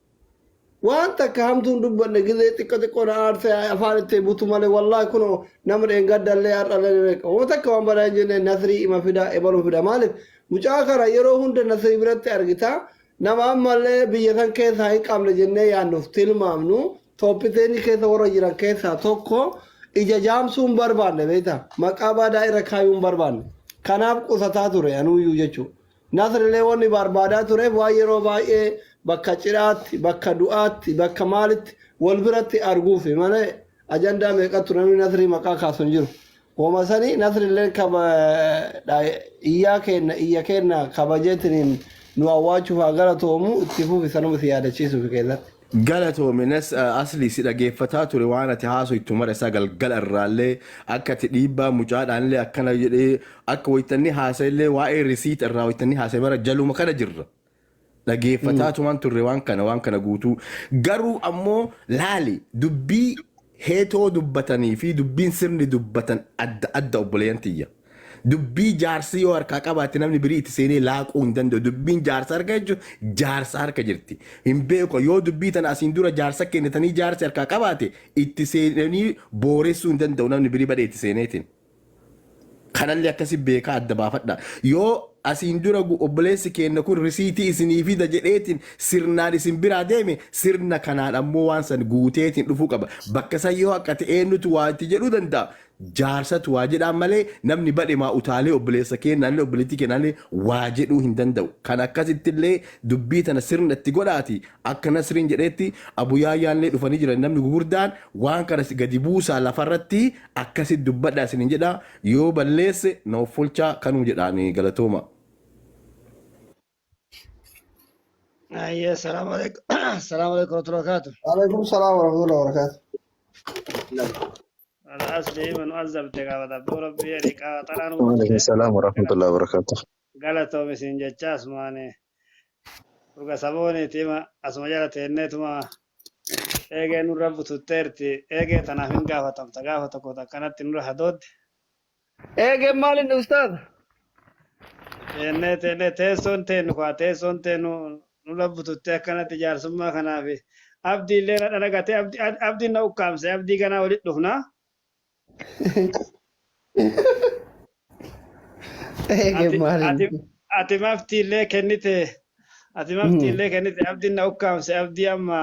Waan takka hamtuu hin dubbanne gizee xiqqo xiqqo na aarse afaan itti butu malee wallaahi kunoo nama dheengaddallee har'allee ni beeka. Waan takka waan badaa hin jenne Nasrii ima fida ebaluu fida maaliif mucaa kana yeroo hunda Nasrii biratti argita nama ammallee biyya san keessaa hin qabne jennee yaannuuf tilmaamnu tooppiteenii keessa warra jiran keessaa tokko ija jaamsuu hin barbaanne beekta maqaa badaa irra kaayuu hin barbaanne kanaaf qusataa ture anuuyyuu jechuudha. Nasrillee wanni barbaadaa tureef waan yeroo baay'ee bakka cidhaatti, bakka du'aatti, bakka maalitti wal biratti arguufi malee ajandaa meeqattu namni Nasrii maqaa kaasu hin jiru. Woma sanii Nasrilleen iyyaa keenna iyya keenna kabajeetiniin nu awwaachuuf haa galatoomu itti fufi sanuma si yaadachiisuufi keessatti. Galatoomi Nas Aslii si dhageeffataa ture waan ati haasoytu mara isaa galgala irraallee akka ati dhiibbaa mucaadhaanillee akkana jedhee akka waytanni haasa'ellee waa'ee risiit irraa waytanni haasa'e mara jaluma kana jirra. Dhageeffataa tumaan turre waan kana waan kana guutuu. Garuu ammoo laali dubbii heetoo dubbatanii fi dubbiin sirni dubbatan adda adda obboleeyyan tiyya. Dubbii jaarsi yoo harkaa qabaate namni birii itti seenee laaquu hin danda'u. Dubbiin jaarsa harka jechuun jaarsa harka jirti. Hin beeku yoo dubbii tana asiin dura jaarsa kennitanii jaarsi harkaa qabaate itti seenanii booressuu hin danda'u namni birii badhee itti seeneetiin. Kanallee akkasi beekaa adda baafadha. Yoo Asiin dura obboleessi keenya kun risiitii isinii fida jedheetiin sirnaan isin biraa deeme, sirna kanaan ammoo waan san guuteetiin dhufuu qaba. Bakka san yoo haqate eenyutu waa itti jedhuu danda'a? Jaarsatu waa jedhaan malee namni badhemaa utaalee obboleessa keenyaallee obboleettii keenyaallee waa jedhuu hin danda'u. Kan akkasittillee dubbii tana sirna itti godhaati. Akka Nasriin jedheetti Abuyaayyaallee dhufanii jiran, namni gugurdaan waan kana gadi buusaa lafarratti akkasitti dubbadhaa isiniin jedha. Yoo balleesse na offolchaa kanuu jedhaanii, galatooma. Ayyee, salaamu alaikum. Salaamu alaikum warahmatullahi wabarakatuh. Alaikum salaam warahmatullahi wabarakatuh. Al-asli man azabte gaafata abboo rabbii ani qaxaraan Waalaikum hubate salaam warahmatullahi wabarakatuh. Galatoom isin jecha asumaan dhuga sabooniiti hima asuma jala teenneetuma eegee nurra bututteerti, eegee tanaaf hin gaafatamta gaafa tokko akkanatti nurra hadoodde. Eegeen maalin, ustaaz? Teennee teennee teessoon teennu kaa teessoon teennu nurra bututtee akkanatti jaarsummaa kanaaf abdii illee na dhalagatee abdiin na ukkaamse, abdii ganaa walitti dhufna. Eegeen Ati maalin? Ati maftii illee kennite, ati maftii illee kennite, abdiin na ukkaamse. Abdii amma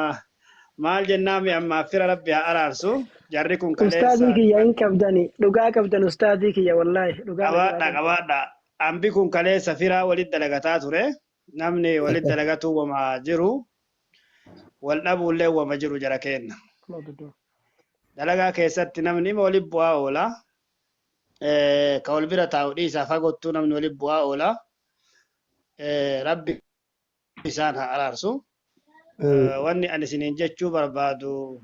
maal jennaami, amma affira rabbi haa araarsu jarri kun kaleessa. Ustaadii kiyya, hin qabdani, dhugaa qabdan, ustaadii kiyya, wallaahi dhugaa na biraa Qabaadha qabdan. Qabaadha, ambi kun kaleessa firaa walit dalagataa ture. Namni walit dalagatuu wama jiru, wal dhabuullee wama jiru. Jara keenna, dalagaa keessatti namni ima walit bu'aa oola. Ka wal bira taa'u dhiisaa, fagottuu namni walit bu'aa oola. Rabbi isaan haa araarsu. Wanni ani isiniin jechuu barbaadu,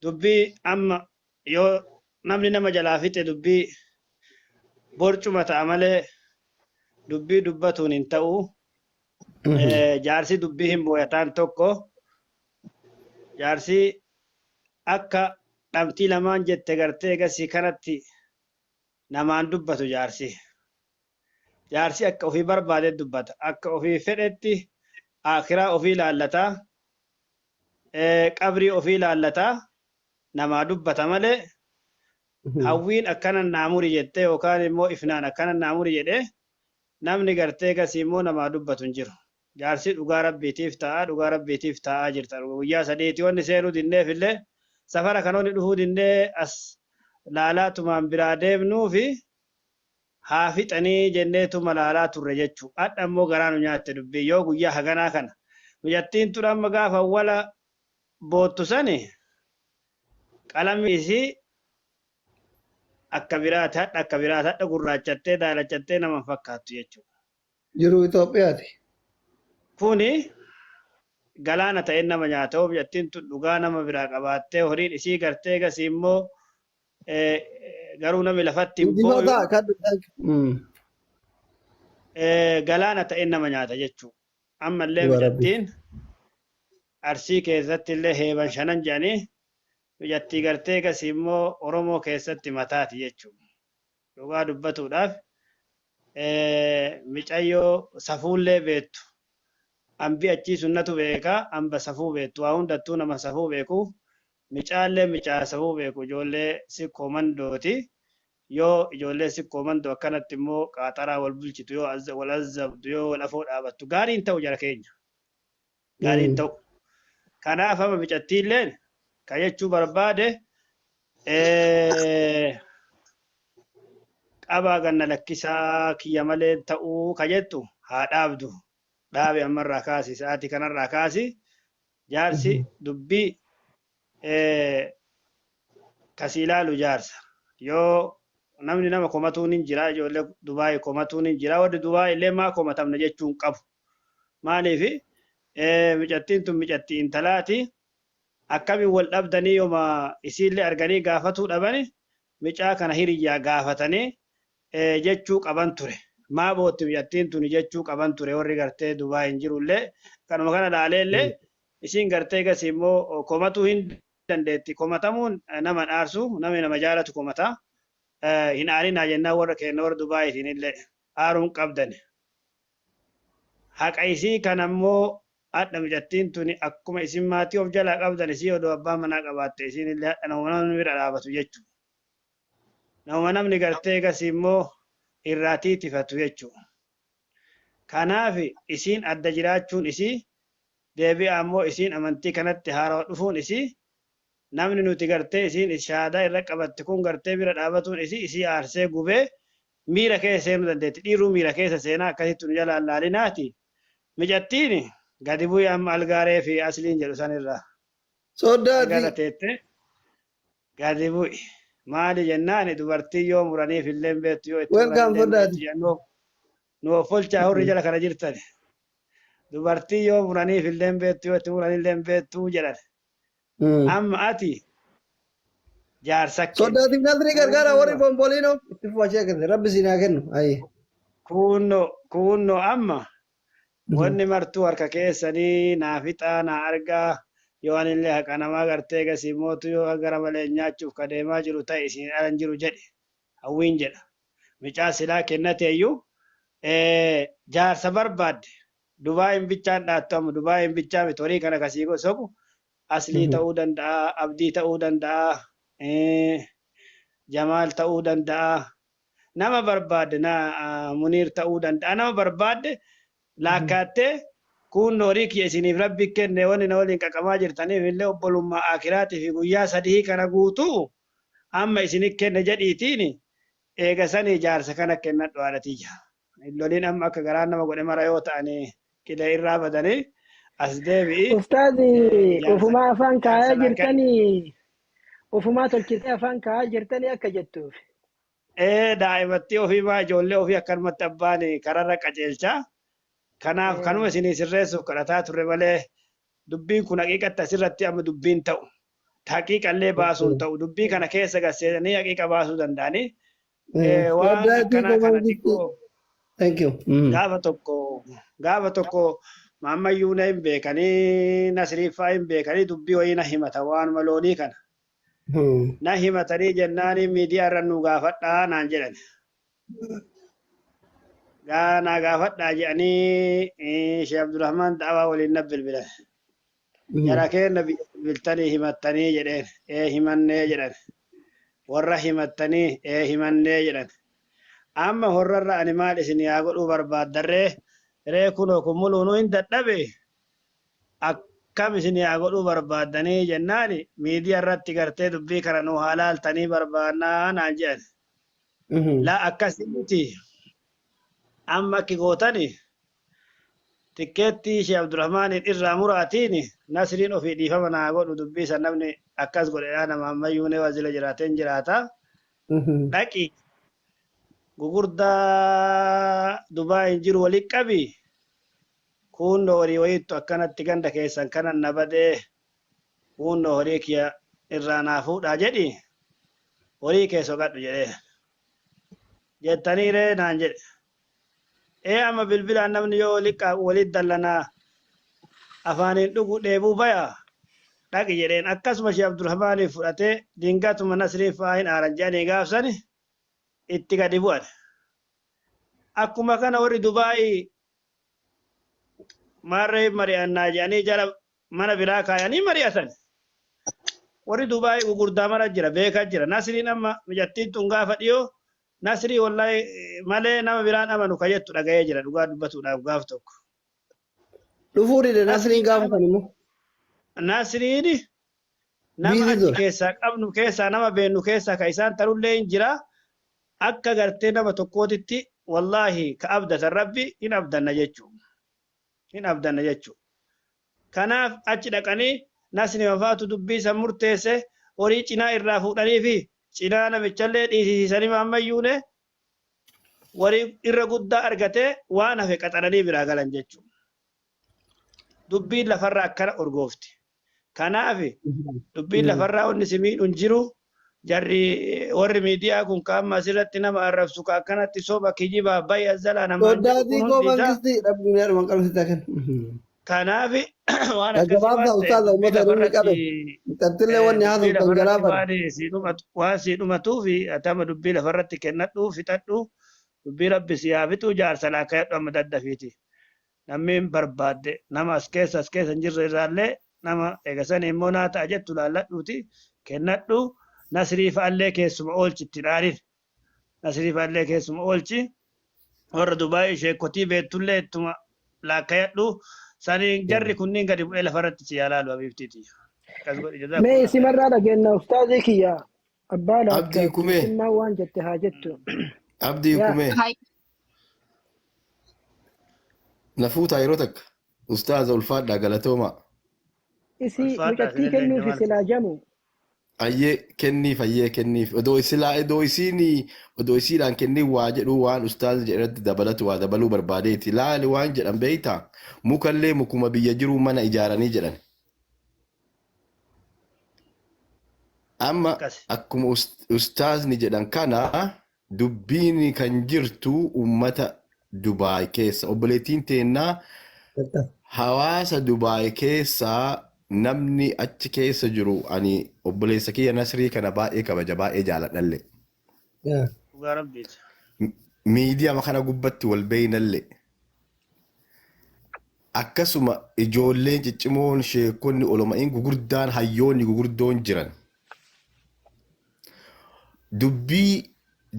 dubbii amma yoo namni nama jalaa fixe dubbii borcuma ta'a malee dubbii dubbatuun hin ta'u. Jaarsi dubbii hin booyataan tokko, jaarsi akka dhamtii lamaan jette gartee gasii kanatti namaan dubbatu jaarsi. Jaarsi akka ofii barbaade dubbata. Akka ofii fedhetti akiraa ofii laallataa, qabrii ofii laallataa namaa dubbata malee hawwiin akkana naamuri jettee yookaan immoo ifnaan akkana naamuri jedhee namni gartee gasii immoo namaa dubbatu hin jiru. Jaarsi dhugaa rabbiitiif ta'a, dhugaa rabbiitiif taa'aa jirta. Guyyaa sadiiti wanni seenuu dinneef illee safara kanoonni dhufuu dinnee as laalaatumaan biraa deemnuufi haa fixanii jenneetuma laalaa turre jechuu. Hadha immoo garaa nu nyaatte dubbii yoo guyyaa haganaa kana. Mucattiin tun amma gaafa awwala boottu sani qalamni isii akka biraati, hadha akka biraati, hadha gurraachattee daalachattee nama hin fakkaattu jechuudha. Jiruu Itoophiyaati. Kuni galaana ta'een nama nyaata. Yoo mucattiin tun dhugaa nama biraa qabaattee horiin isii gartee gasii immoo garuu namni lafatti hin booyu. Injifataa kan. Galaana ta'een nama nyaata jechuudha. Ammallee Dhugaa rabbi. mucattiin Arsii keessatti illee heeban shanan jedhanii, mucattii gartee gasii immoo Oromoo keessatti mataati jechuudha. Dhugaa dubbatuudhaaf micayyoo safuullee beektu. Ambi achii sunnatu beeka, amba safuu beektu. Waa hundattuu nama safuu beeku. Micaallee micaa safuu beeku, ijoollee sikkoo mandooti. Yoo ijoollee sikkoo mandoo akkanatti immoo qaaxaraa wal bulchitu, yoo wal azabdu, yoo wal afoo dhaabattu gaariin ta'u, jara keenya. Gaariin ta'u. Kanaaf amma micattiilleen ka jechuu barbaade qabaa ganna lakkisaa kiyya malee ta'uu ka jettu haa dhaabdu. Dhaabi, ammarraa kaasi, sa'aatii kanarraa kaasi. Jaarsi dubbii kasii ilaalu jaarsa. Yoo namni nama komatuun hin jira, ijoollee Dubaayii komatuun hin jira, warri Dubaayii illee maa komatamna jechuun qabu. Maaliif micattiin tun micattii intalaati. Akkamiin wal dhabdanii yooma isiillee arganii gaafatuu dhabani, micaa kana hiriyyaa gaafatanii jechuu qaban ture. Maa bootti micattiin tuni jechuu qaban ture warri gartee Dubaay hin jirullee. Kanuma kana laalee illee isiin gartee gasi immoo komatuu hin dandeetti. Komatamuun nama hin aarsu, namni nama jaalatu komata. Hin aarinaa jennaan warra keenya warra Dubaayitiin illee aaruun qabdani. Haqa isii kana immoo hadha micattiin tuni akkuma isin maatii of jalaa qabdan isii odoo abbaa manaa qabaatte isiin illee hadha nama namni bira dhaabatu jechuudha. Nama namni gartee gasii immoo irraa tiitifatu jechuudha. Kanaaf isiin adda jiraachuun isii deebi'a ammoo isiin amantii kanatti haarawa dhufuun isii namni nuti gartee isiin shahaadaa irra qabatte kun gartee bira dhaabatuun isii isii aarsee gubee miira keessa seenuu dandeetti. Dhiiruu miira keessa seenaa akkasitti nu jalaan laalinaati. Micattiin gadi bu'i amma algaaree fi asliin jedhu sanirraa. Algaarra Soddaati. teette gadi bu'i. Maali jennaani dubartii yoo muraniif illee hin beektu yoo itti muran Welcome illee hin beektu soddaati. jennuu nu offolchaa hurri jala kana jirtan. Dubartii yoo muraniif illee hin beektu yoo itti muran illee hin beektu jedhan. Amma ati jaarsa kenni. Soddaatiif nasrii gargaara warri Kuunnoo bomboliinoo itti fufaa kennu rabbi siin haa kennu. Ayi. kuunnoo amma wanni martuu harka keessanii naa fixaa naa argaa yoo anillee haqa namaa gartee gasii mootu yoo gara malee nyaachuuf ka deemaa jiru ta'e isin alan jiru jedhe hawwiin jedha. Micaa silaa kennate iyyuu jaarsa barbaadde Dubaayin bichaan dhaattu amma Dubaayin bichaa miti horii kana kasii soqu Aslii ta'uu danda'a, Abdii ta'uu danda'a, Jamaal ta'uu danda'a. Nama barbaadde na Muniir ta'uu danda'a. Nama barbaadde laakkaattee kuun horii kiyya isiniif rabbi kenne wanni na waliin qaqamaa jirtaniif illee obbolummaa akiraatii fi guyyaa sadihii kana guutuu amma isinit kenne jedhiitiin eega sanii jaarsa kana kennadhu haadha tiyya. Hin lolin amma akka garaan nama godhe mara yoo ta'ani qilee irraa badanii as deebi'i Ustaazi jaarsa ufumaa afaan jaarsa kaayaa laakkadhu. jirtanii ufumaa tolchitee afaan kaayaa jirtanii akka jettuuf. Ee daa'imattii ofii maa ijoollee ofii akkanumatti abbaan kararra qajeelcha. Kanaaf kanuma isinii sirreessuuf kadhataa turre malee dubbiin kun haqiiqatti asirratti amma dubbiin ta'u. Haqiiqallee baasuun ta'u dubbii kana keessa gad seenanii haqiiqa baasuu danda'anii waan Soddaati akkanaa kana komanditti. xiqqoo Thank you. Gaafa tokko maammayyuu na hin beekanii nasriiffaa hin beekanii dubbii wayii na himata waanuma loonii kana. Na himatanii jennaani miidiyaa irra nu gaafadhaa naan jedhan. Gaa naa gaafadhaa jedhanii Sheekh Abdurrahmaan Da'awaa waliin na bilbilan. Jara keenna biyya bilbiltanii himattanii jedheen. Ee himannee jedhan. Warra himattanii ee himannee jedhan. Amma horrarra ani maal isin yaa godhuu barbaaddarree ree kunoo kun muluunuu hin dadhabe akkam isin yaa godhuu barbaaddanii jennaani miidiyaa irratti gartee dubbii kana nuu haa laaltanii barbaannaa naan jedhan. Laa akkasii miti amma akki gootani Tikkeettii Sheeh Abdurahmaaniin irraa muraatiin Nasriin ofii dhiifama naa godhu dubbii san namni akkas godhedhaa nama ammayyuu ne wazila jiraateen jiraata. Dhaqi gugurdaa Dubaayin jiru wali qabi kuunnoo horii wayiittu akkanatti ganda keessan kanan na badee kuunnoo horii kiya irraa naa fuudhaa jedhi horii kee soqadhu jedhee. Jettanii ree naan jedhe. Ee amma bilbilaan namni yoo wali qaaqu walit dallanaa afaaniin dhugu dheebuu baya dhaqi jedheen akkasuma sheh Abdurahmaaniif fudhatee dingatuma Nasriin fa'aa hin aaran jedhanii gaaf sani itti gadi bu'an. Akkuma kana warri Dubaayii maarree hin mari'annaa jedhanii jara mana biraa kaayanii mari'atan. Warri Dubaayii gugurdaa mara jira beekaa jira. Nasriin amma micattiin tun gaafa dhiyoo Nasrii wallahi malee nama biraan amanu ka jettu dhaga'ee jira dhugaa dubbatuudhaaf gaaf tokko. Dhufuu dide Nasriin Nasriin gaafa san immoo. Nasriin nama Biizii achi ture. keessaa qabnu keessaa nama beennu keessaa ka isaan tarullee hin jira akka gartee nama tokkootitti wallaahi ka abdatan rabbi hin abdanna jechuu hin abdanna jechuu. Kanaaf achi dhaqanii Nasrima faatu dubbii san murteesse horii cinaa irraa fuudhaniifi cinaa namichallee dhiisisiisanii Maammayyuune warii irra guddaa argatee waan hafe qaxaranii biraa galan jechuudha. Dubbiin lafarraa akkana urgoofti. Kanaaf dubbiin lafarraa wanni si miidhu hin jiru. Jarri warri miidiyaa kun ka amma asirratti nama arrabsu ka akkanatti soba kijibaa bayi azzalaa namaan jedhu Soddaatii kun koo hundi isaa mangistii rabbi miidhuma qabsiisaa kennu. Kanaaf waan akkasii Gaggabaabsaa waan ta'eef ustaaza dubbii uummata dhumni qabe. lafarratti Mucattillee wanni dubbii haasoftan lafarratti galaafata. waan sii dhumatu waan sii dhumatuuf ati amma dubbii lafarratti kennadhu fixadhu dubbii rabbi sii haa fixu jaarsa laakkayadhu amma daddafiiti. Namni hin barbaadde nama as keessa as keessa hin jirre irraallee nama eega sanii immoo naa ta'a jettu laalladhuuti kennadhu Nasrii fa'allee keessuma oolchi itti hin aarin. Nasrii fa'allee keessuma oolchi. Warra Dubaayii sheekotii beektullee ittuma laakkayadhu. Saniin jarri kunniin gadi bu'ee lafarratti si yaalaalu habiibtiiti. Akkas godhi Mee jazaakumullah khairan. isimarraa dhageenya ustaazii kiyya abbaa Abdii laakkaati kumee. isimmaa waan jette haa jettu. Abdii Yaa kumee. Hai. Nafuutaa yeroo takka. Ustaaza ulfaadhaa galatoomaa. isii Ulfaadhaa mucattii isinillee kennuufi jamaal. silaa jamu. Ayyee kenniif ayyee kenniif odoo silaa odoo isiin odoo isiidhaan kennii waa jedhu waan ustaazni jedhatti dabalatu waa dabaluu barbaadeeti laali waan jedhan beeyta mukallee mukuma biyya jiruu mana ijaaranii jedhan amma Akkasi. akkuma ustaazni jedhan kana dubbiin kan jirtu ummata Dubaay keessa obboleettiin teennaa hawaasa Dubaay keessaa namni achi keessa jiru ani obboleessa kiyya Nasrii kana baay'ee kabaja baay'ee jaaladhalle. Dhugaa rabbiiti. Miidiyaa kana gubbatti wal beeynallee. Akkasuma ijoolleen ciccimoon sheekonni oloma'iin gugurdaan hayyoonni gugurdoon jiran. Dubbii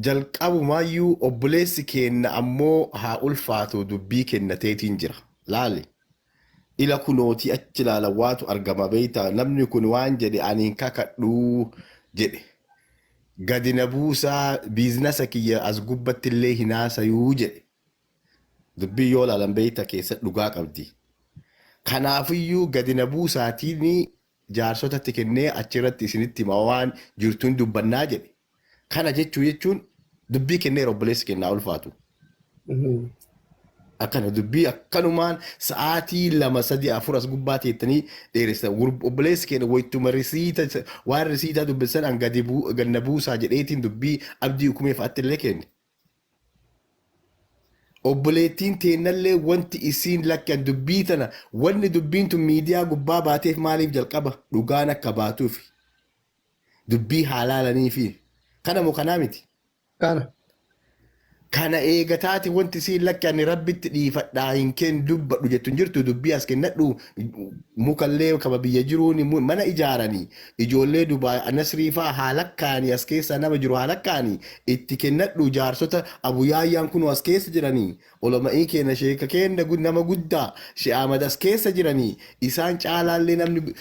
jalqabumaayyuu obboleessi keenna ammoo haa ulfaatu dubbii kennateetiin jira. Laali. Ila kunootii achi ilaalan waatu argama beeyta namni kun waan jedhe ani hin kakadhuu jedhe. Gadi na buusaa biizinasa kiyya as gubbatti illee hin haasayuu jedhe. Dubbii yoo ilaalan beeyta keessa dhugaa qabdi. Kanaafiyyuu gadi na buusaatiin jaarsotatti kennee achirratti isinitti hima waan jirtuun dubbannaa jedhe. Kana jechuu jechuun dubbii kenneera obboleessi kennaa ulfaatu. Akkana dubbii akkanumaan sa'aatii 2 3 4 as gubbaa teettanii dheeressan. Obboleessi keenya wayituma risiita waan risiitaa dubbisan an gadi ganna buusaa jedheetiin dubbii abdii hukumee fa'aatti illee kenne. Obboleettiin teennallee wanti isiin lakki an dubbii tana wanni dubbiin tun miidiyaa gubbaa baateef maaliif jalqaba dhugaan akka baatuufi dubbii haa laalaniifi kana moo kanaa miti. Kana. Kana eega taate wanti isiin lakki ani rabbitti dhiifadhaa hin kennu dubbadhu jettu hin jirtu dubbii as kennadhu mukallee kama biyya jiruun mana ijaaranii ijoollee Dubaay Nasrii faa haa lakkaanii as keessaa nama jiru haa lakkaanii itti kennadhu jaarsota Abu Yaayyaan kunoo as keessa jiranii Olama'ii keenya sheeka keenya nama guddaa Shee Ahmad as keessa jiranii isaan caalaallee namni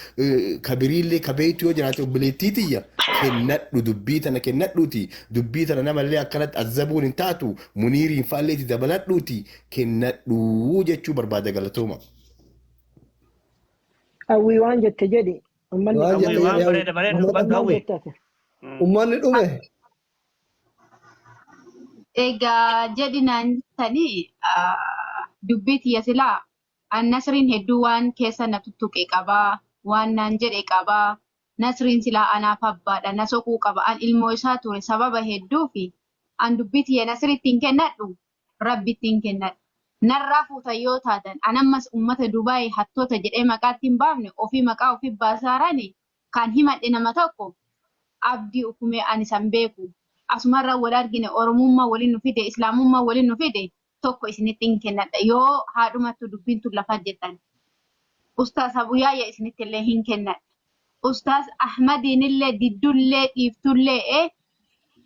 kabiriillee kabeeytu yoo jiraate obboleettii tiyya kennadhu dubbii tana kennadhuuti dubbii tana namallee akkanatti azzabuun hin taatu muniiriin faallee itti dabaladhuuti kennadhu jechuu barbaada galatooma. Hawwii waan jette jedhi. Ummanni Waan Hawwii jette waan jedhi bareeda bareeda hawwi. dubbadhu maal hawwii. jette ati? Ummanni dhume. Egaa jedhi naan jettanii dubbii tiyya silaa an Nasriin hedduu waan keessa na tuttuqe qabaa, waan naan jedhe qabaa. Nasriin silaa anaaf abbaadha, na soquu qaba. An ilmoo isaa ture sababa hedduufi an dubbii tiyya Nasriitti hin kennadhu, Rabbitti hin kennadhu. Narraa fuutan yoo taatan an ammas ummata Dubaay hattoota jedhee maqaatti hin baafne ofii maqaa ofii baasaarani kan himadhe nama tokko Abdii Ukumee ani san beeku asumarra wal argine Oromummaa waliin nu fide Islaamummaa waliin nu fide tokko isinitti hin kennadha yoo haadhumattu dubbiin tun lafa jettan Ustaaz Abu Yaaya isinitti illee hin kennadha Ustaaz Ahmadiin illee diddullee dhiiftullee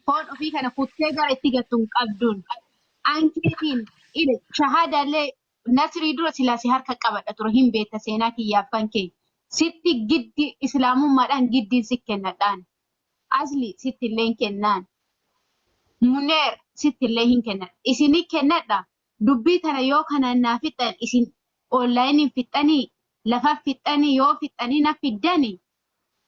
foon ofii kana kuttee gara itti gattu hin qabduun ankeetiin ile shahaadaallee Nasrii dura silaa si harka qabadha ture hin beekta seenaa kiyyaaf kan kee sitti giddi islaamummaadhaan giddiin si kennadhaan asli sitti illee hin kennaan muneer sitti illee hin kennadha isini kennadha dubbii tana yoo kanaan naa fixxan isin onlaayiniin fixxanii lafa fixxanii yoo fixxanii na fiddani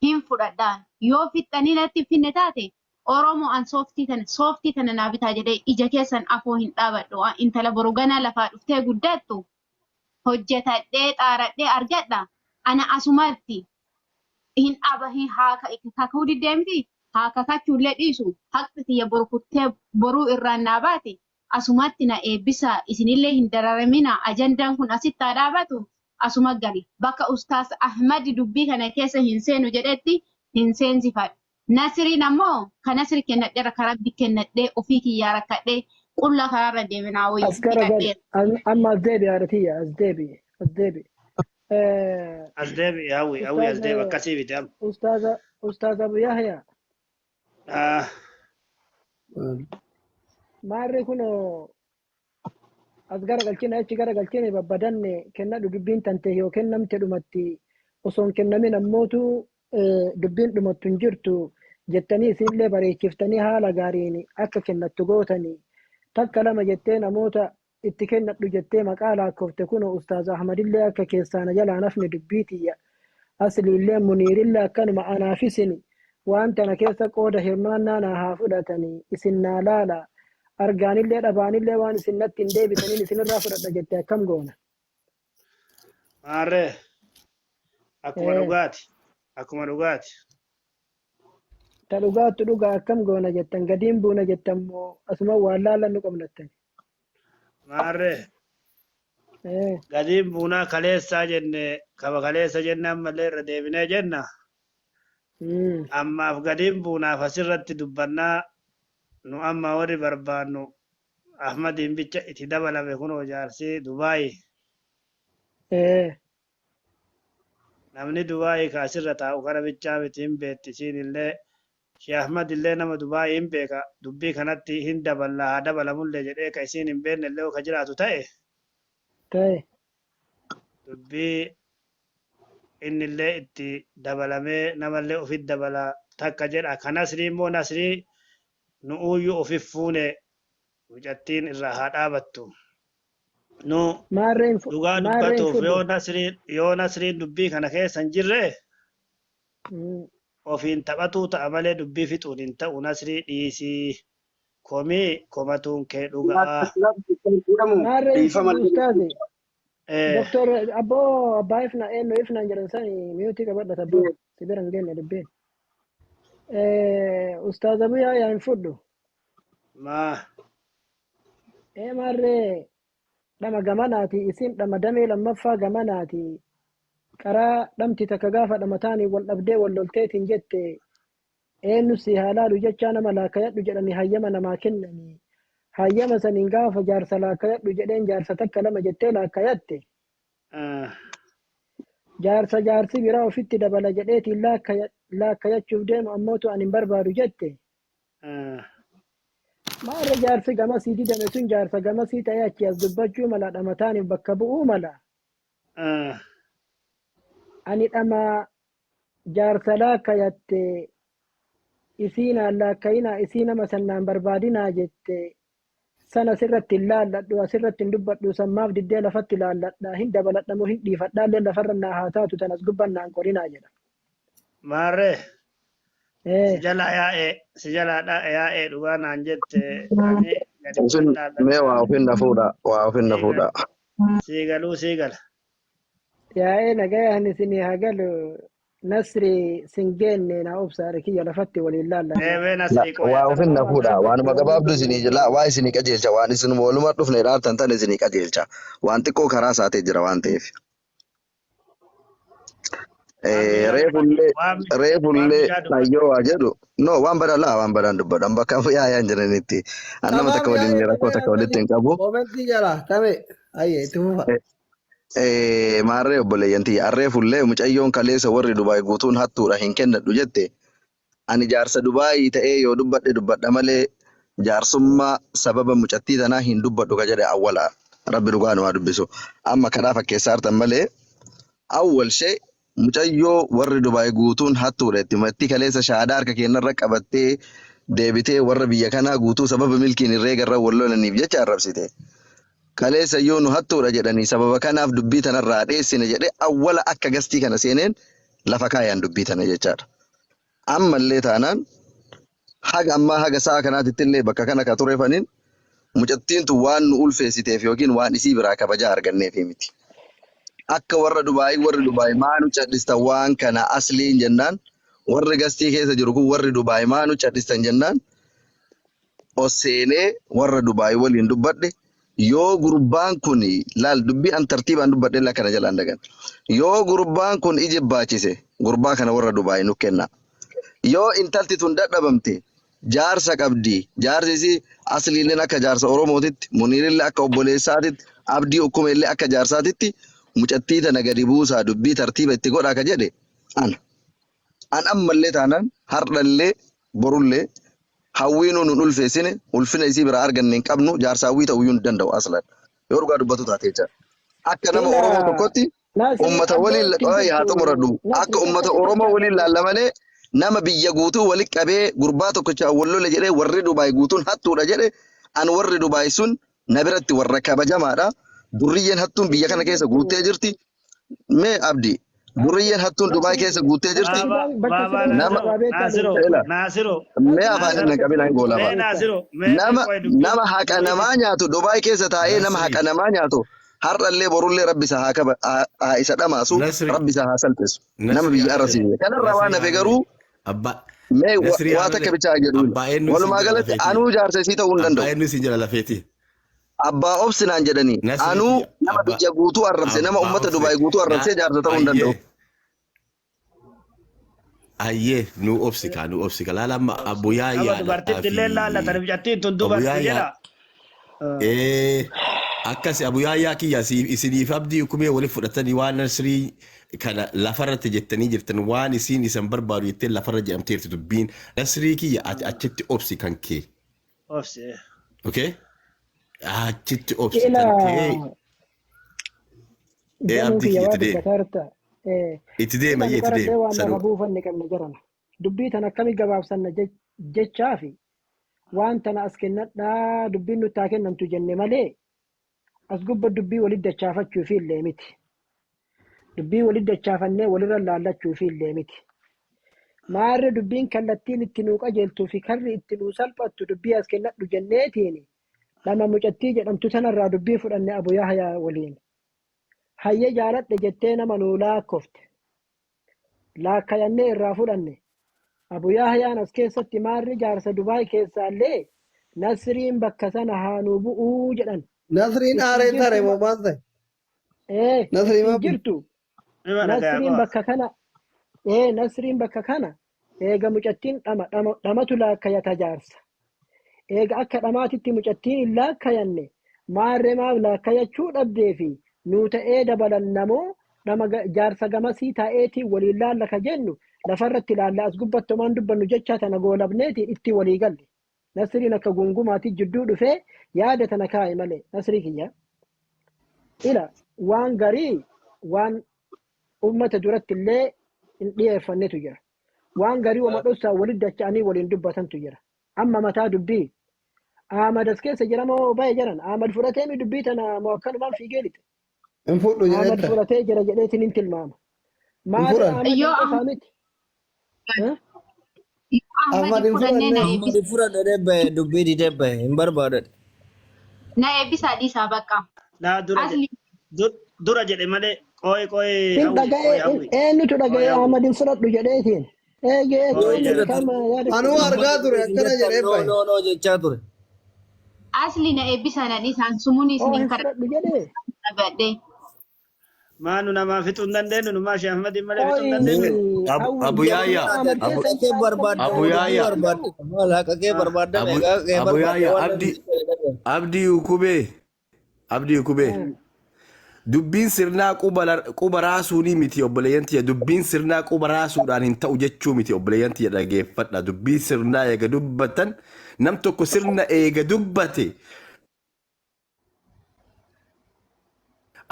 hin fudhadhaan yoo fixxanii natti hin finne taate Oromo an sooftii tana sooftii tana naa bitaa jedhee ija keessan afoo hin dhaabadhu. Intala boru ganaa lafaa dhuftee guddattu hojjetadhee xaaradhee argadha. Ana asumatti hin aba hin haa kakuu diddee miti haa kakachuullee dhiisu haqni tiyya boru kuttee boruu irraan naa baati asumatti na eebbisaa isinillee hin dararamina ajandaan kun asitti haa dhaabatu asuma gali bakka ustaas Ahmadi dubbii kana keessa hin seenu jedhetti hin seensifadhu. Nasriin ammoo ka Nasri kennadheera ka Rabbi kennadhee ofii kiyyaa rakkadhee qullaa karaarra deeme naa wayya As gara gali. fixadheera. Amma as deebi haadha tiyya as deebi as deebi. As deebi'i hawwi hawwi as deebi Ustaaza akkasii miti amma. Ustaaza Ustaaza Abu Yahya Ah, maarri kunoo As garagalchine achi garagalchine babbadanne kennadhu dubbiin tante yoo kennamte dhumatti osoo hin kennamin ammootu dubbiin dhumattu hin jirtu jettanii isinillee bareechiftanii haala gaariin akka kennattu gootanii takka lama jettee namoota itti kennadhu jettee maqaa lakkoofte kun Ustaaz Ahmadillee akka keessaa na jalaa nafni dubbii tiyya asliillee Muniirillee akkanuma anaaf isin waan tana keessa qooda hirmaannaa naa haa fudhatanii isin naa laala argaanillee dhabaanillee waan isin natti hin deebitaniin isinirraa fudhadha jette akkam goona. Maarree akkuma dhugaati. Akkuma dhugaati. Ta dhugaattu dhugaa akkam goona jettan gadiin buuna jettan moo asuma waan laallannu qabnattan. Maarree gadiin buunaa kaleessaa jenne kaba kaleessa jenne ammallee irra deebinee jenna. Ammaaf gadiin buunaaf asirratti dubbannaa nu amma warri barbaannu Ahmadiin bicha itti dabalame kunoo jaarsi Dubaayii. Namni Dubaayii ka asirra taa'u kana bichaa miti hin beekti isiin illee Shee Ahmad illee nama Dubaayii hin beeka dubbii kanatti hin daballa haa dabalamullee jedhee ka isiin hin beekne illee ka jiraatu ta'e Ta'e. Dubbii innillee itti dabalamee namallee ofit dabala takka jedha ka Nasrii immoo Nasrii nu'uuyyuu ofif fuune mucattiin irraa haa dhaabattu nu Maarree hin dhugaa maarree hin dubbatuuf fudhu. yoo Nasriin yoo Nasriin dubbii kana keessa hin jirre ofiin taphatuu ta'a malee dubbii fixuun hin ta'u Nasrii dhiisii komii komatuun kee dhugaa. Maarree hin Dhiifama fudhu ustaazi. Eh, Doktor abboo abbaa ifna eenyu ifnaan jedhan sani miyuutii qabadha tabboo si bira hin geenye dubbiin. Ustaaz Abu Yaayaa hin fudhu. Maa Maarree dhama gamanaati isin dhama damee lammaffaa gamanaati karaa dhamti takka gaafa dhama taanii wal dhabdee wal lolteetiin jette eenyu si haa laalu jechaa nama laakkayadhu jedhanii hayyama namaa kennanii hayyama saniin gaafa jaarsa laakkayadhu jedheen jaarsa takka lama jettee laakkayatte jaarsa jaarsi biraa ofitti dabala jedheetiin laakkayachuuf deemu ammootu ani hin barbaadu jette. Maarra jaarsi gamasii didame sun jaarsa gamasii ta'ee achi as dubbachuu mala dhama taaniif bakka bu'uu mala. Ani dhama jaarsa laakkayatte isiinaan laakkayinaa isii nama sannaan barbaadinaa jette sana asirratti hin laalladhu asirratti hin dubbadhu sammaaf diddee lafatti laalladha hin dabaladha moo hin dhiifadhaallee lafarra naa haa taatu tanas gubban naan qorinaa jedha. Maarree si jalaa yaa'ee si jalaa yaa'ee dhugaa naan jette ani gadi Isin bu'een mee waa laalladha. ofin na fuudha waa ofin na Sii fuudha. sii galuu sii gala. Yaa'ee nagayaan isinii haa galu Nasri sin geenne naa obsaare kiyya lafatti waliin laallanna. Eebee Nasrii Waa qoyata ofin na nama fuudha waanuma Lafatti gabaabdu waliin isinii jala waa isinii qajeelcha waan isin waluma dhufne dhaabtan tan isinii qajeelcha waan xiqqoo karaa isaatee jira waan ta'eef. Waan bishaan Reefullee waan waan reefullee bishaan dubbadhu. hayyoo waa jedhu no waan badaa laa waan badaan dubbadhu an bakka yaayaan jiranitti an nama Tamaam takka waliin yaa'ee rakkoo tamee takka walitti akkasii hin qabu. koomentii jala tamee ayyee itti fufa. Maarree obboleeyyan tiyya arree fullee mucayyoon kaleessa warri Dubaay guutuun hattuudha hin kennadhu jette ani jaarsa Dubaayii ta'ee yoo dubbadhe dubbadha malee jaarsummaa sababa mucattii tanaa hin dubbadhu ka jedhe awwala rabbi dhugaa nu haa dubbisu amma kadhaa fakkeessaa artan malee awwal shee mucayyoo warri Dubaay guutuun hattuudha itti matti kaleessa shaadaa harka keenyarra qabattee deebitee warra biyya kanaa guutuu sababa milkiin herreegarra wal lolaniif jecha arrabsite. Kaleessa iyyuu nu hattuudha jedhanii sababa kanaaf dubbii tanarraa dheessine jedhee awwala akka gastii kana seeneen lafa kaayaan dubbii tana jechaadha. Ammallee taanaan haga ammaa haga sa'a kanaatitti illee bakka kana ka tureefaniin mucattiin tun waan nu ulfeessiteef yookiin waan isii biraa kabajaa arganneefi miti. Akka warra Dubaayii warri Dubaayii maa nu cadhistan waan kana asliin jennaan warri gastii keessa jiru kun warri Dubaayii maa nu cadhistan jennaan os seenee warra Dubaayii waliin dubbadhe yoo gurbaan kun laal dubbii an tartiibaan dubbadhe illee akkana jalaan dagan yoo gurbaan kun iji baachise gurbaa kana warra Dubaayii nu kenna yoo intalti tun dadhabamte jaarsa qabdi jaarsi isii asliilleen akka jaarsa Oromootitti Muniirillee akka obboleessaatitti Abdii Ukkumeellee akka jaarsaatitti mucattii tana gadi buusaa dubbii tartiiba itti godhaa ka jedhe ana. An ammallee taanaan hardhallee borullee hawwiinuu nun ulfeessine ulfina isii biraa arganne hin qabnu jaarsa hawwii ta'uu iyyuu hin danda'u aslan. Yoo dhugaa dubbatu taate jecha. Akka nama Ila Oromoo tokkotti Nasri ummata abboo waliin ittiin haa jirtu xumuradhu. Akka Nasri ummata takka Oromoo takka waliin laalla malee nama biyya guutuu walitti qabee gurbaa tokkicha wal lole jedhee warri Dubaay guutuun hattuudha jedhe an warri Dubaay sun na biratti warra kabajamaadha. Durriyyeen hattuun biyya ittiin kana keessa jirtu guuttee jirti. Mee Abdi durriyyeen hattuun Dubaay Nasri keessa guuttee jirti. Nasri Baaba bakka baaba sila Nama Naasiroo waa beektaa Naasiroo leenca. ela Naasiroo mee Nasri afaan bakka hin qabin sila hin goolaba. waa mee beektaa. Naasiroo mee mee Nama qoy dubbiin nama haqa dubbiin namaa nyaatu Dubaay keessa taa'ee nama haqa Nasri namaa nyaatu har'allee borullee rabbi isa haa kaba haa isa dhamaasu Nasri rabbi isa haa salphisu nama Nasri biyya Haadole arrasiise. Kanarraa waan Nasri hafe Haadole garuu abbaa mee Nasri waa takka Haadole bichaa jedhu abbaa eenyu isin walumaa jala galatti lafeeti anuu jaarsa isii ta'uu hin abbaa danda'u. eenyu isin jala lafeeti Abbaa obsinaan jedhanii Nasri anuu kiyya nama abbaa biyya guutuu arrabse nama abbaa ummata obse Dubaay guutuu na arrabsee jaarsa ta'uu hin danda'u. ayyee ayyee nu obsika nu obsika laala amma Nama abuyaayaadhaa dubartitti fi illee laallatan mucattiin tun dubartii abuyaayyaa jedha. ee akkas abuyaayyaa kiyya isiniif abdii kumee waliif fudhatanii waan Nasrii kana lafarratti jettanii jirtan waan isiin isan barbaadu jettee lafarra jedhamteerti dubbiin Nasrii kiyya ati achitti obsi kan kee Obsi. okay achitti obsi Ila kan kee ee ganuu abdii kiyya kiyya waa itti deema dubbataa jirta. itti deema Ila nu itti qarallee deema waan lafa sanuma buufanne qabna jarana. Dubbii tana akkami gabaabsanna jechaa fi waan tana as kennadhaa dubbiin nutti haa kennamtu jenne malee as gubba dubbii walit dachaafachuu fi illee miti. Dubbii walit dachaafannee walirra laallachuu fi illee miti. Maarre dubbiin kallattiin itti nuu qajeeltuu fi karri itti nuu salphattu dubbii as kennadhu jenneetiin lama mucattii jedhamtu sanarraa dubbii fudhanne Abu Yahyaa waliin. Hayye jaaladhe jettee nama nuu laakkofte. Laakkayannee irraa fudhanne. Abu Yahyaan as keessatti maarri jaarsa Dubaay keessaallee Nasriin bakka sana haa nuu bu'uu jedhan. Nasriin Ittiin aaree tare jirtu moo maal ta'e? Nasrii ittiin maal? jirtu Nima dhagaya Nasriin qofa. bakka kana Nasriin bakka kana eega mucattiin dhama dhama dhamatu laakkayata jaarsa. Eega akka dhamaatitti mucattiin hin laakkayanne maarree maaf laakkayachuu dhabdee fi nuu ta'ee dabalannamoo dhama jaarsa gamasii taa'eetiin waliin laalla ka jennu lafarratti laalla as gubbatti homaan dubbannu jecha tana goolabneetiin itti walii galle. Nasriin akka gungumaatti jidduu dhufee yaada tana kaa'e malee Nasrii kiyya. Ila waan garii waan ummata duratti illee hin dhiyeeffannetu jira. Waan garii wama dhossaa walitti dacha'anii waliin dubbatantu jira. Amma mataa dubbii Ahmad as keessa jira moo bahe jiran? Ahmad fudhatee mi dubbii tana moo akkanumaan fiigee lixe? Hin fudhu Ahmad jedhee fudhatee jira jedheetiin hin tilmaama. Hin Maali fudhan. Ahmad Yoo qofaa miti? Eh? Ahmad Ahmad hin fudhannee na fudhanne. eebbisa. Ahmad fudhadhe debbaye dubbii didebbaye hin barbaadadhe. Na eebbisaa dhiisaa bakka. Laa dura jedhe Asli dura jedhe malee qoy qoy Hin hawwi qoy dhaga'ee hawwi eenyutu qoy dhaga'ee hawwi Ahmad hin fudhadhu jedheetiin. Eegee qoy Yoom jedhe. irra ture? kama yaada Anuu kiyya. argaa ture Isin akkana jettan jedhee noo bahe. noo noo jechaa ture. Asli na eebbisaa na dhiisaan sumuun Oo isiniin hin kadhadhe. fudhadhu jedhee. Maa nu namaa fixuu hin dandeenyu nu maa Sheekh Ahmadiin malee fixuu hin Qoy dandeenyu. hawwi Abu dubbii Yahya Ahmad Abu keessa Haqa hin kee jiraachuu barbaadda Abu dubbii Yahya barbaadda maal haqa kee barbaadda Abu meeqa kee Abu barbaadda Yahya waan Abdi namni si dhagaye. Abdi Ukubee Abdi Ukubee dubbiin sirnaa quba raasuunii miti obboleeyyan tiyya dubbiin sirnaa quba raasuudhaan hin ta'u jechuu miti obboleeyyan tiyya dhageeffadha dubbii sirnaa eega dubbatan nam tokko sirna eega dubbate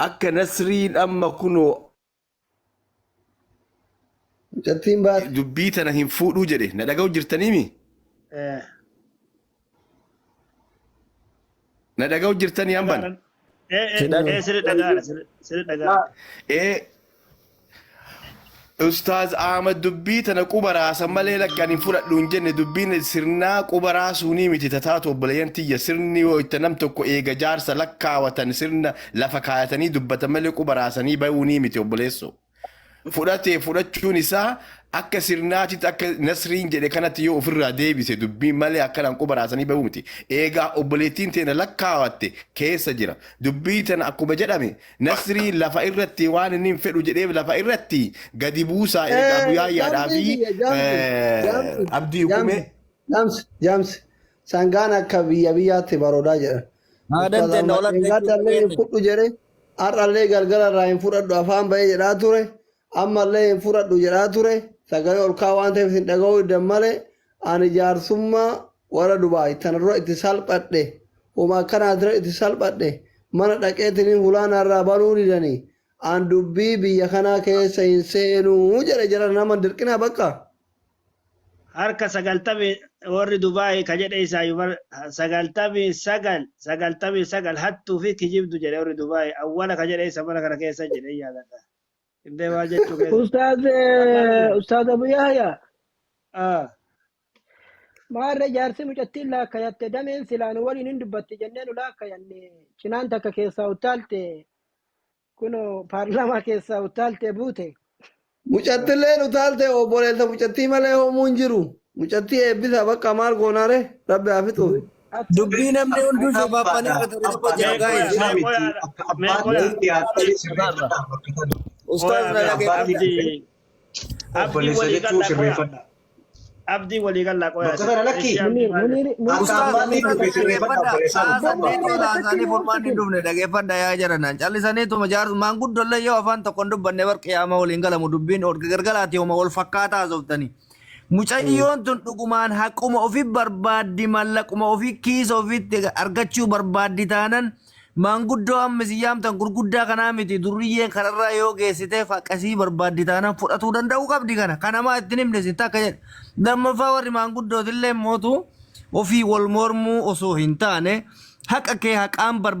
akka Nasriin amma kunoo Mucattiin baate. dubbii tana hin fuudhuu jedhe na dhaga'u jirtaniimi na dhaga'u jirtanii hamban Dhagaadhaan. Ee ee sirri dhagaadha sirri dhagaadha. ee Ustaaz Ahmad dubbii tana quba raasan malee lakki ani hin fudhadhu hin jenne dubbiin sirnaa quba raasuunii miti tataatu obboleeyyan tiyya sirni yoo itti nam tokko eega jaarsa lakkaawatan sirna lafa kaayatanii dubbatan malee quba raasanii bayuunii miti obboleesso. Fudhatee fudhachuun isaa akka sirnaatitti akka Nasriin jedhe kanatti yoo ofirraa deebise dubbiin malee akkanaan quba raasanii bahuu miti. Eegaa obboleettiin teena lakkaawatte keessa jira. Dubbii tana akkuma jedhame Nasriin lafa irratti waan inni hin fedhu jedheef lafa irratti gadi buusaa eegaa Abu Yaayyaadhaa Jaamsi fi kiyya jaamsi jaamsi Abdii jaamsi Hukumee. jaamsi jaamsi sangaan akka biyya biyyaatti baroodaa jedhan. Haadhan Ustaaz tenna Ahmad oladha jechuun dheengadda illee hin dhageenye. fudhu jedhe har'allee galgala irraa hin fudhadhu afaan bahee jedhaa ture ammallee hin fudhadhu jedhaa ture sagalee ol kaa'aa waan ta'eef isin dhaga'uu hiddan malee ani jaarsummaa warra Dubaay tana dura itti salphadhe homa akkanaa dura itti salphadhe Mana dhaqeetiniin hulaana irraa banuu didanii. An dubbii biyya kanaa keessa hin seenuu jedhe jara nama dirqinaa bakka. Harka 90 warri Dubaay ka jedhe isaayyuu bar 99 99 hattuu fi kijibdu jedhe warri Dubaay awwala ka jedhe isa mana kana keessa jedhe yaadadha. Indee maal jechuu keessa. Ustaaz Ustaaz Abu Yahya Ah. maarra jaarsi mucattiin laakkayatte dameen silaan waliin hin dubbatti jennee nu laakkayanne cinaan takka keessaa uttaalte kunoo paarlaamaa keessaa uttaalte buute. Mucattilleen utaalte obboleessa mucattii malee hoomuu hin jiru. Mucattii eebbisa bakka maal goonaare rabbi haa fixuuf. Dubbii namni hunduu Akka shabaabanii abbaadha. irra ture tokko Abbaadha jira Mee qoya guys. isaa mee miti. qoya Akka mee abbaatti qoya dhiyaattanii sirreeffadhaa bakka tana. Ustaaz qoya na mee Akka abbaatti dhageeffadha. abdii abdii obboleessa walii jechuu gallaa qoya sirreeffadhaa. abdii walii gallaa qoya Bakka tana lakki. ishee abdii Muniir maal Muniir Akka Muniir Ustaaz abbaatti ustaaz dhufe sirreeffadhaa dhaggeeffadha. obboleessaa Sa'a miti. 8 Muniir ol haasa'anii akkatti furmaanni hin obsitin. dhufne dhaggeeffadha yaa jaranaan. Callisaniituma jaarsu maanguddollee yoo afaan tokkoon dubbanne bar qiyaama waliin galamu dubbiin ol gargalaati homa wal fakkaataa haasoftanii. Mucayyoon tun dhugumaan haquma ofii barbaaddi mallaquma ofii kiisa ofiitti argachuu barbaaddi taanan maanguddoo amma isin yaamtan gurguddaa kanaa miti durriyyeen kanarraa yoo geessitee haqasii barbaaddi taanan fudhatuu danda'uu qabdi kana kanamaa ittiin himne isin takka jedhe. Lammaffaa warri maanguddootillee mootu ofii wal mormuu osoo hin taane haqa kee haqaan barbaaddi.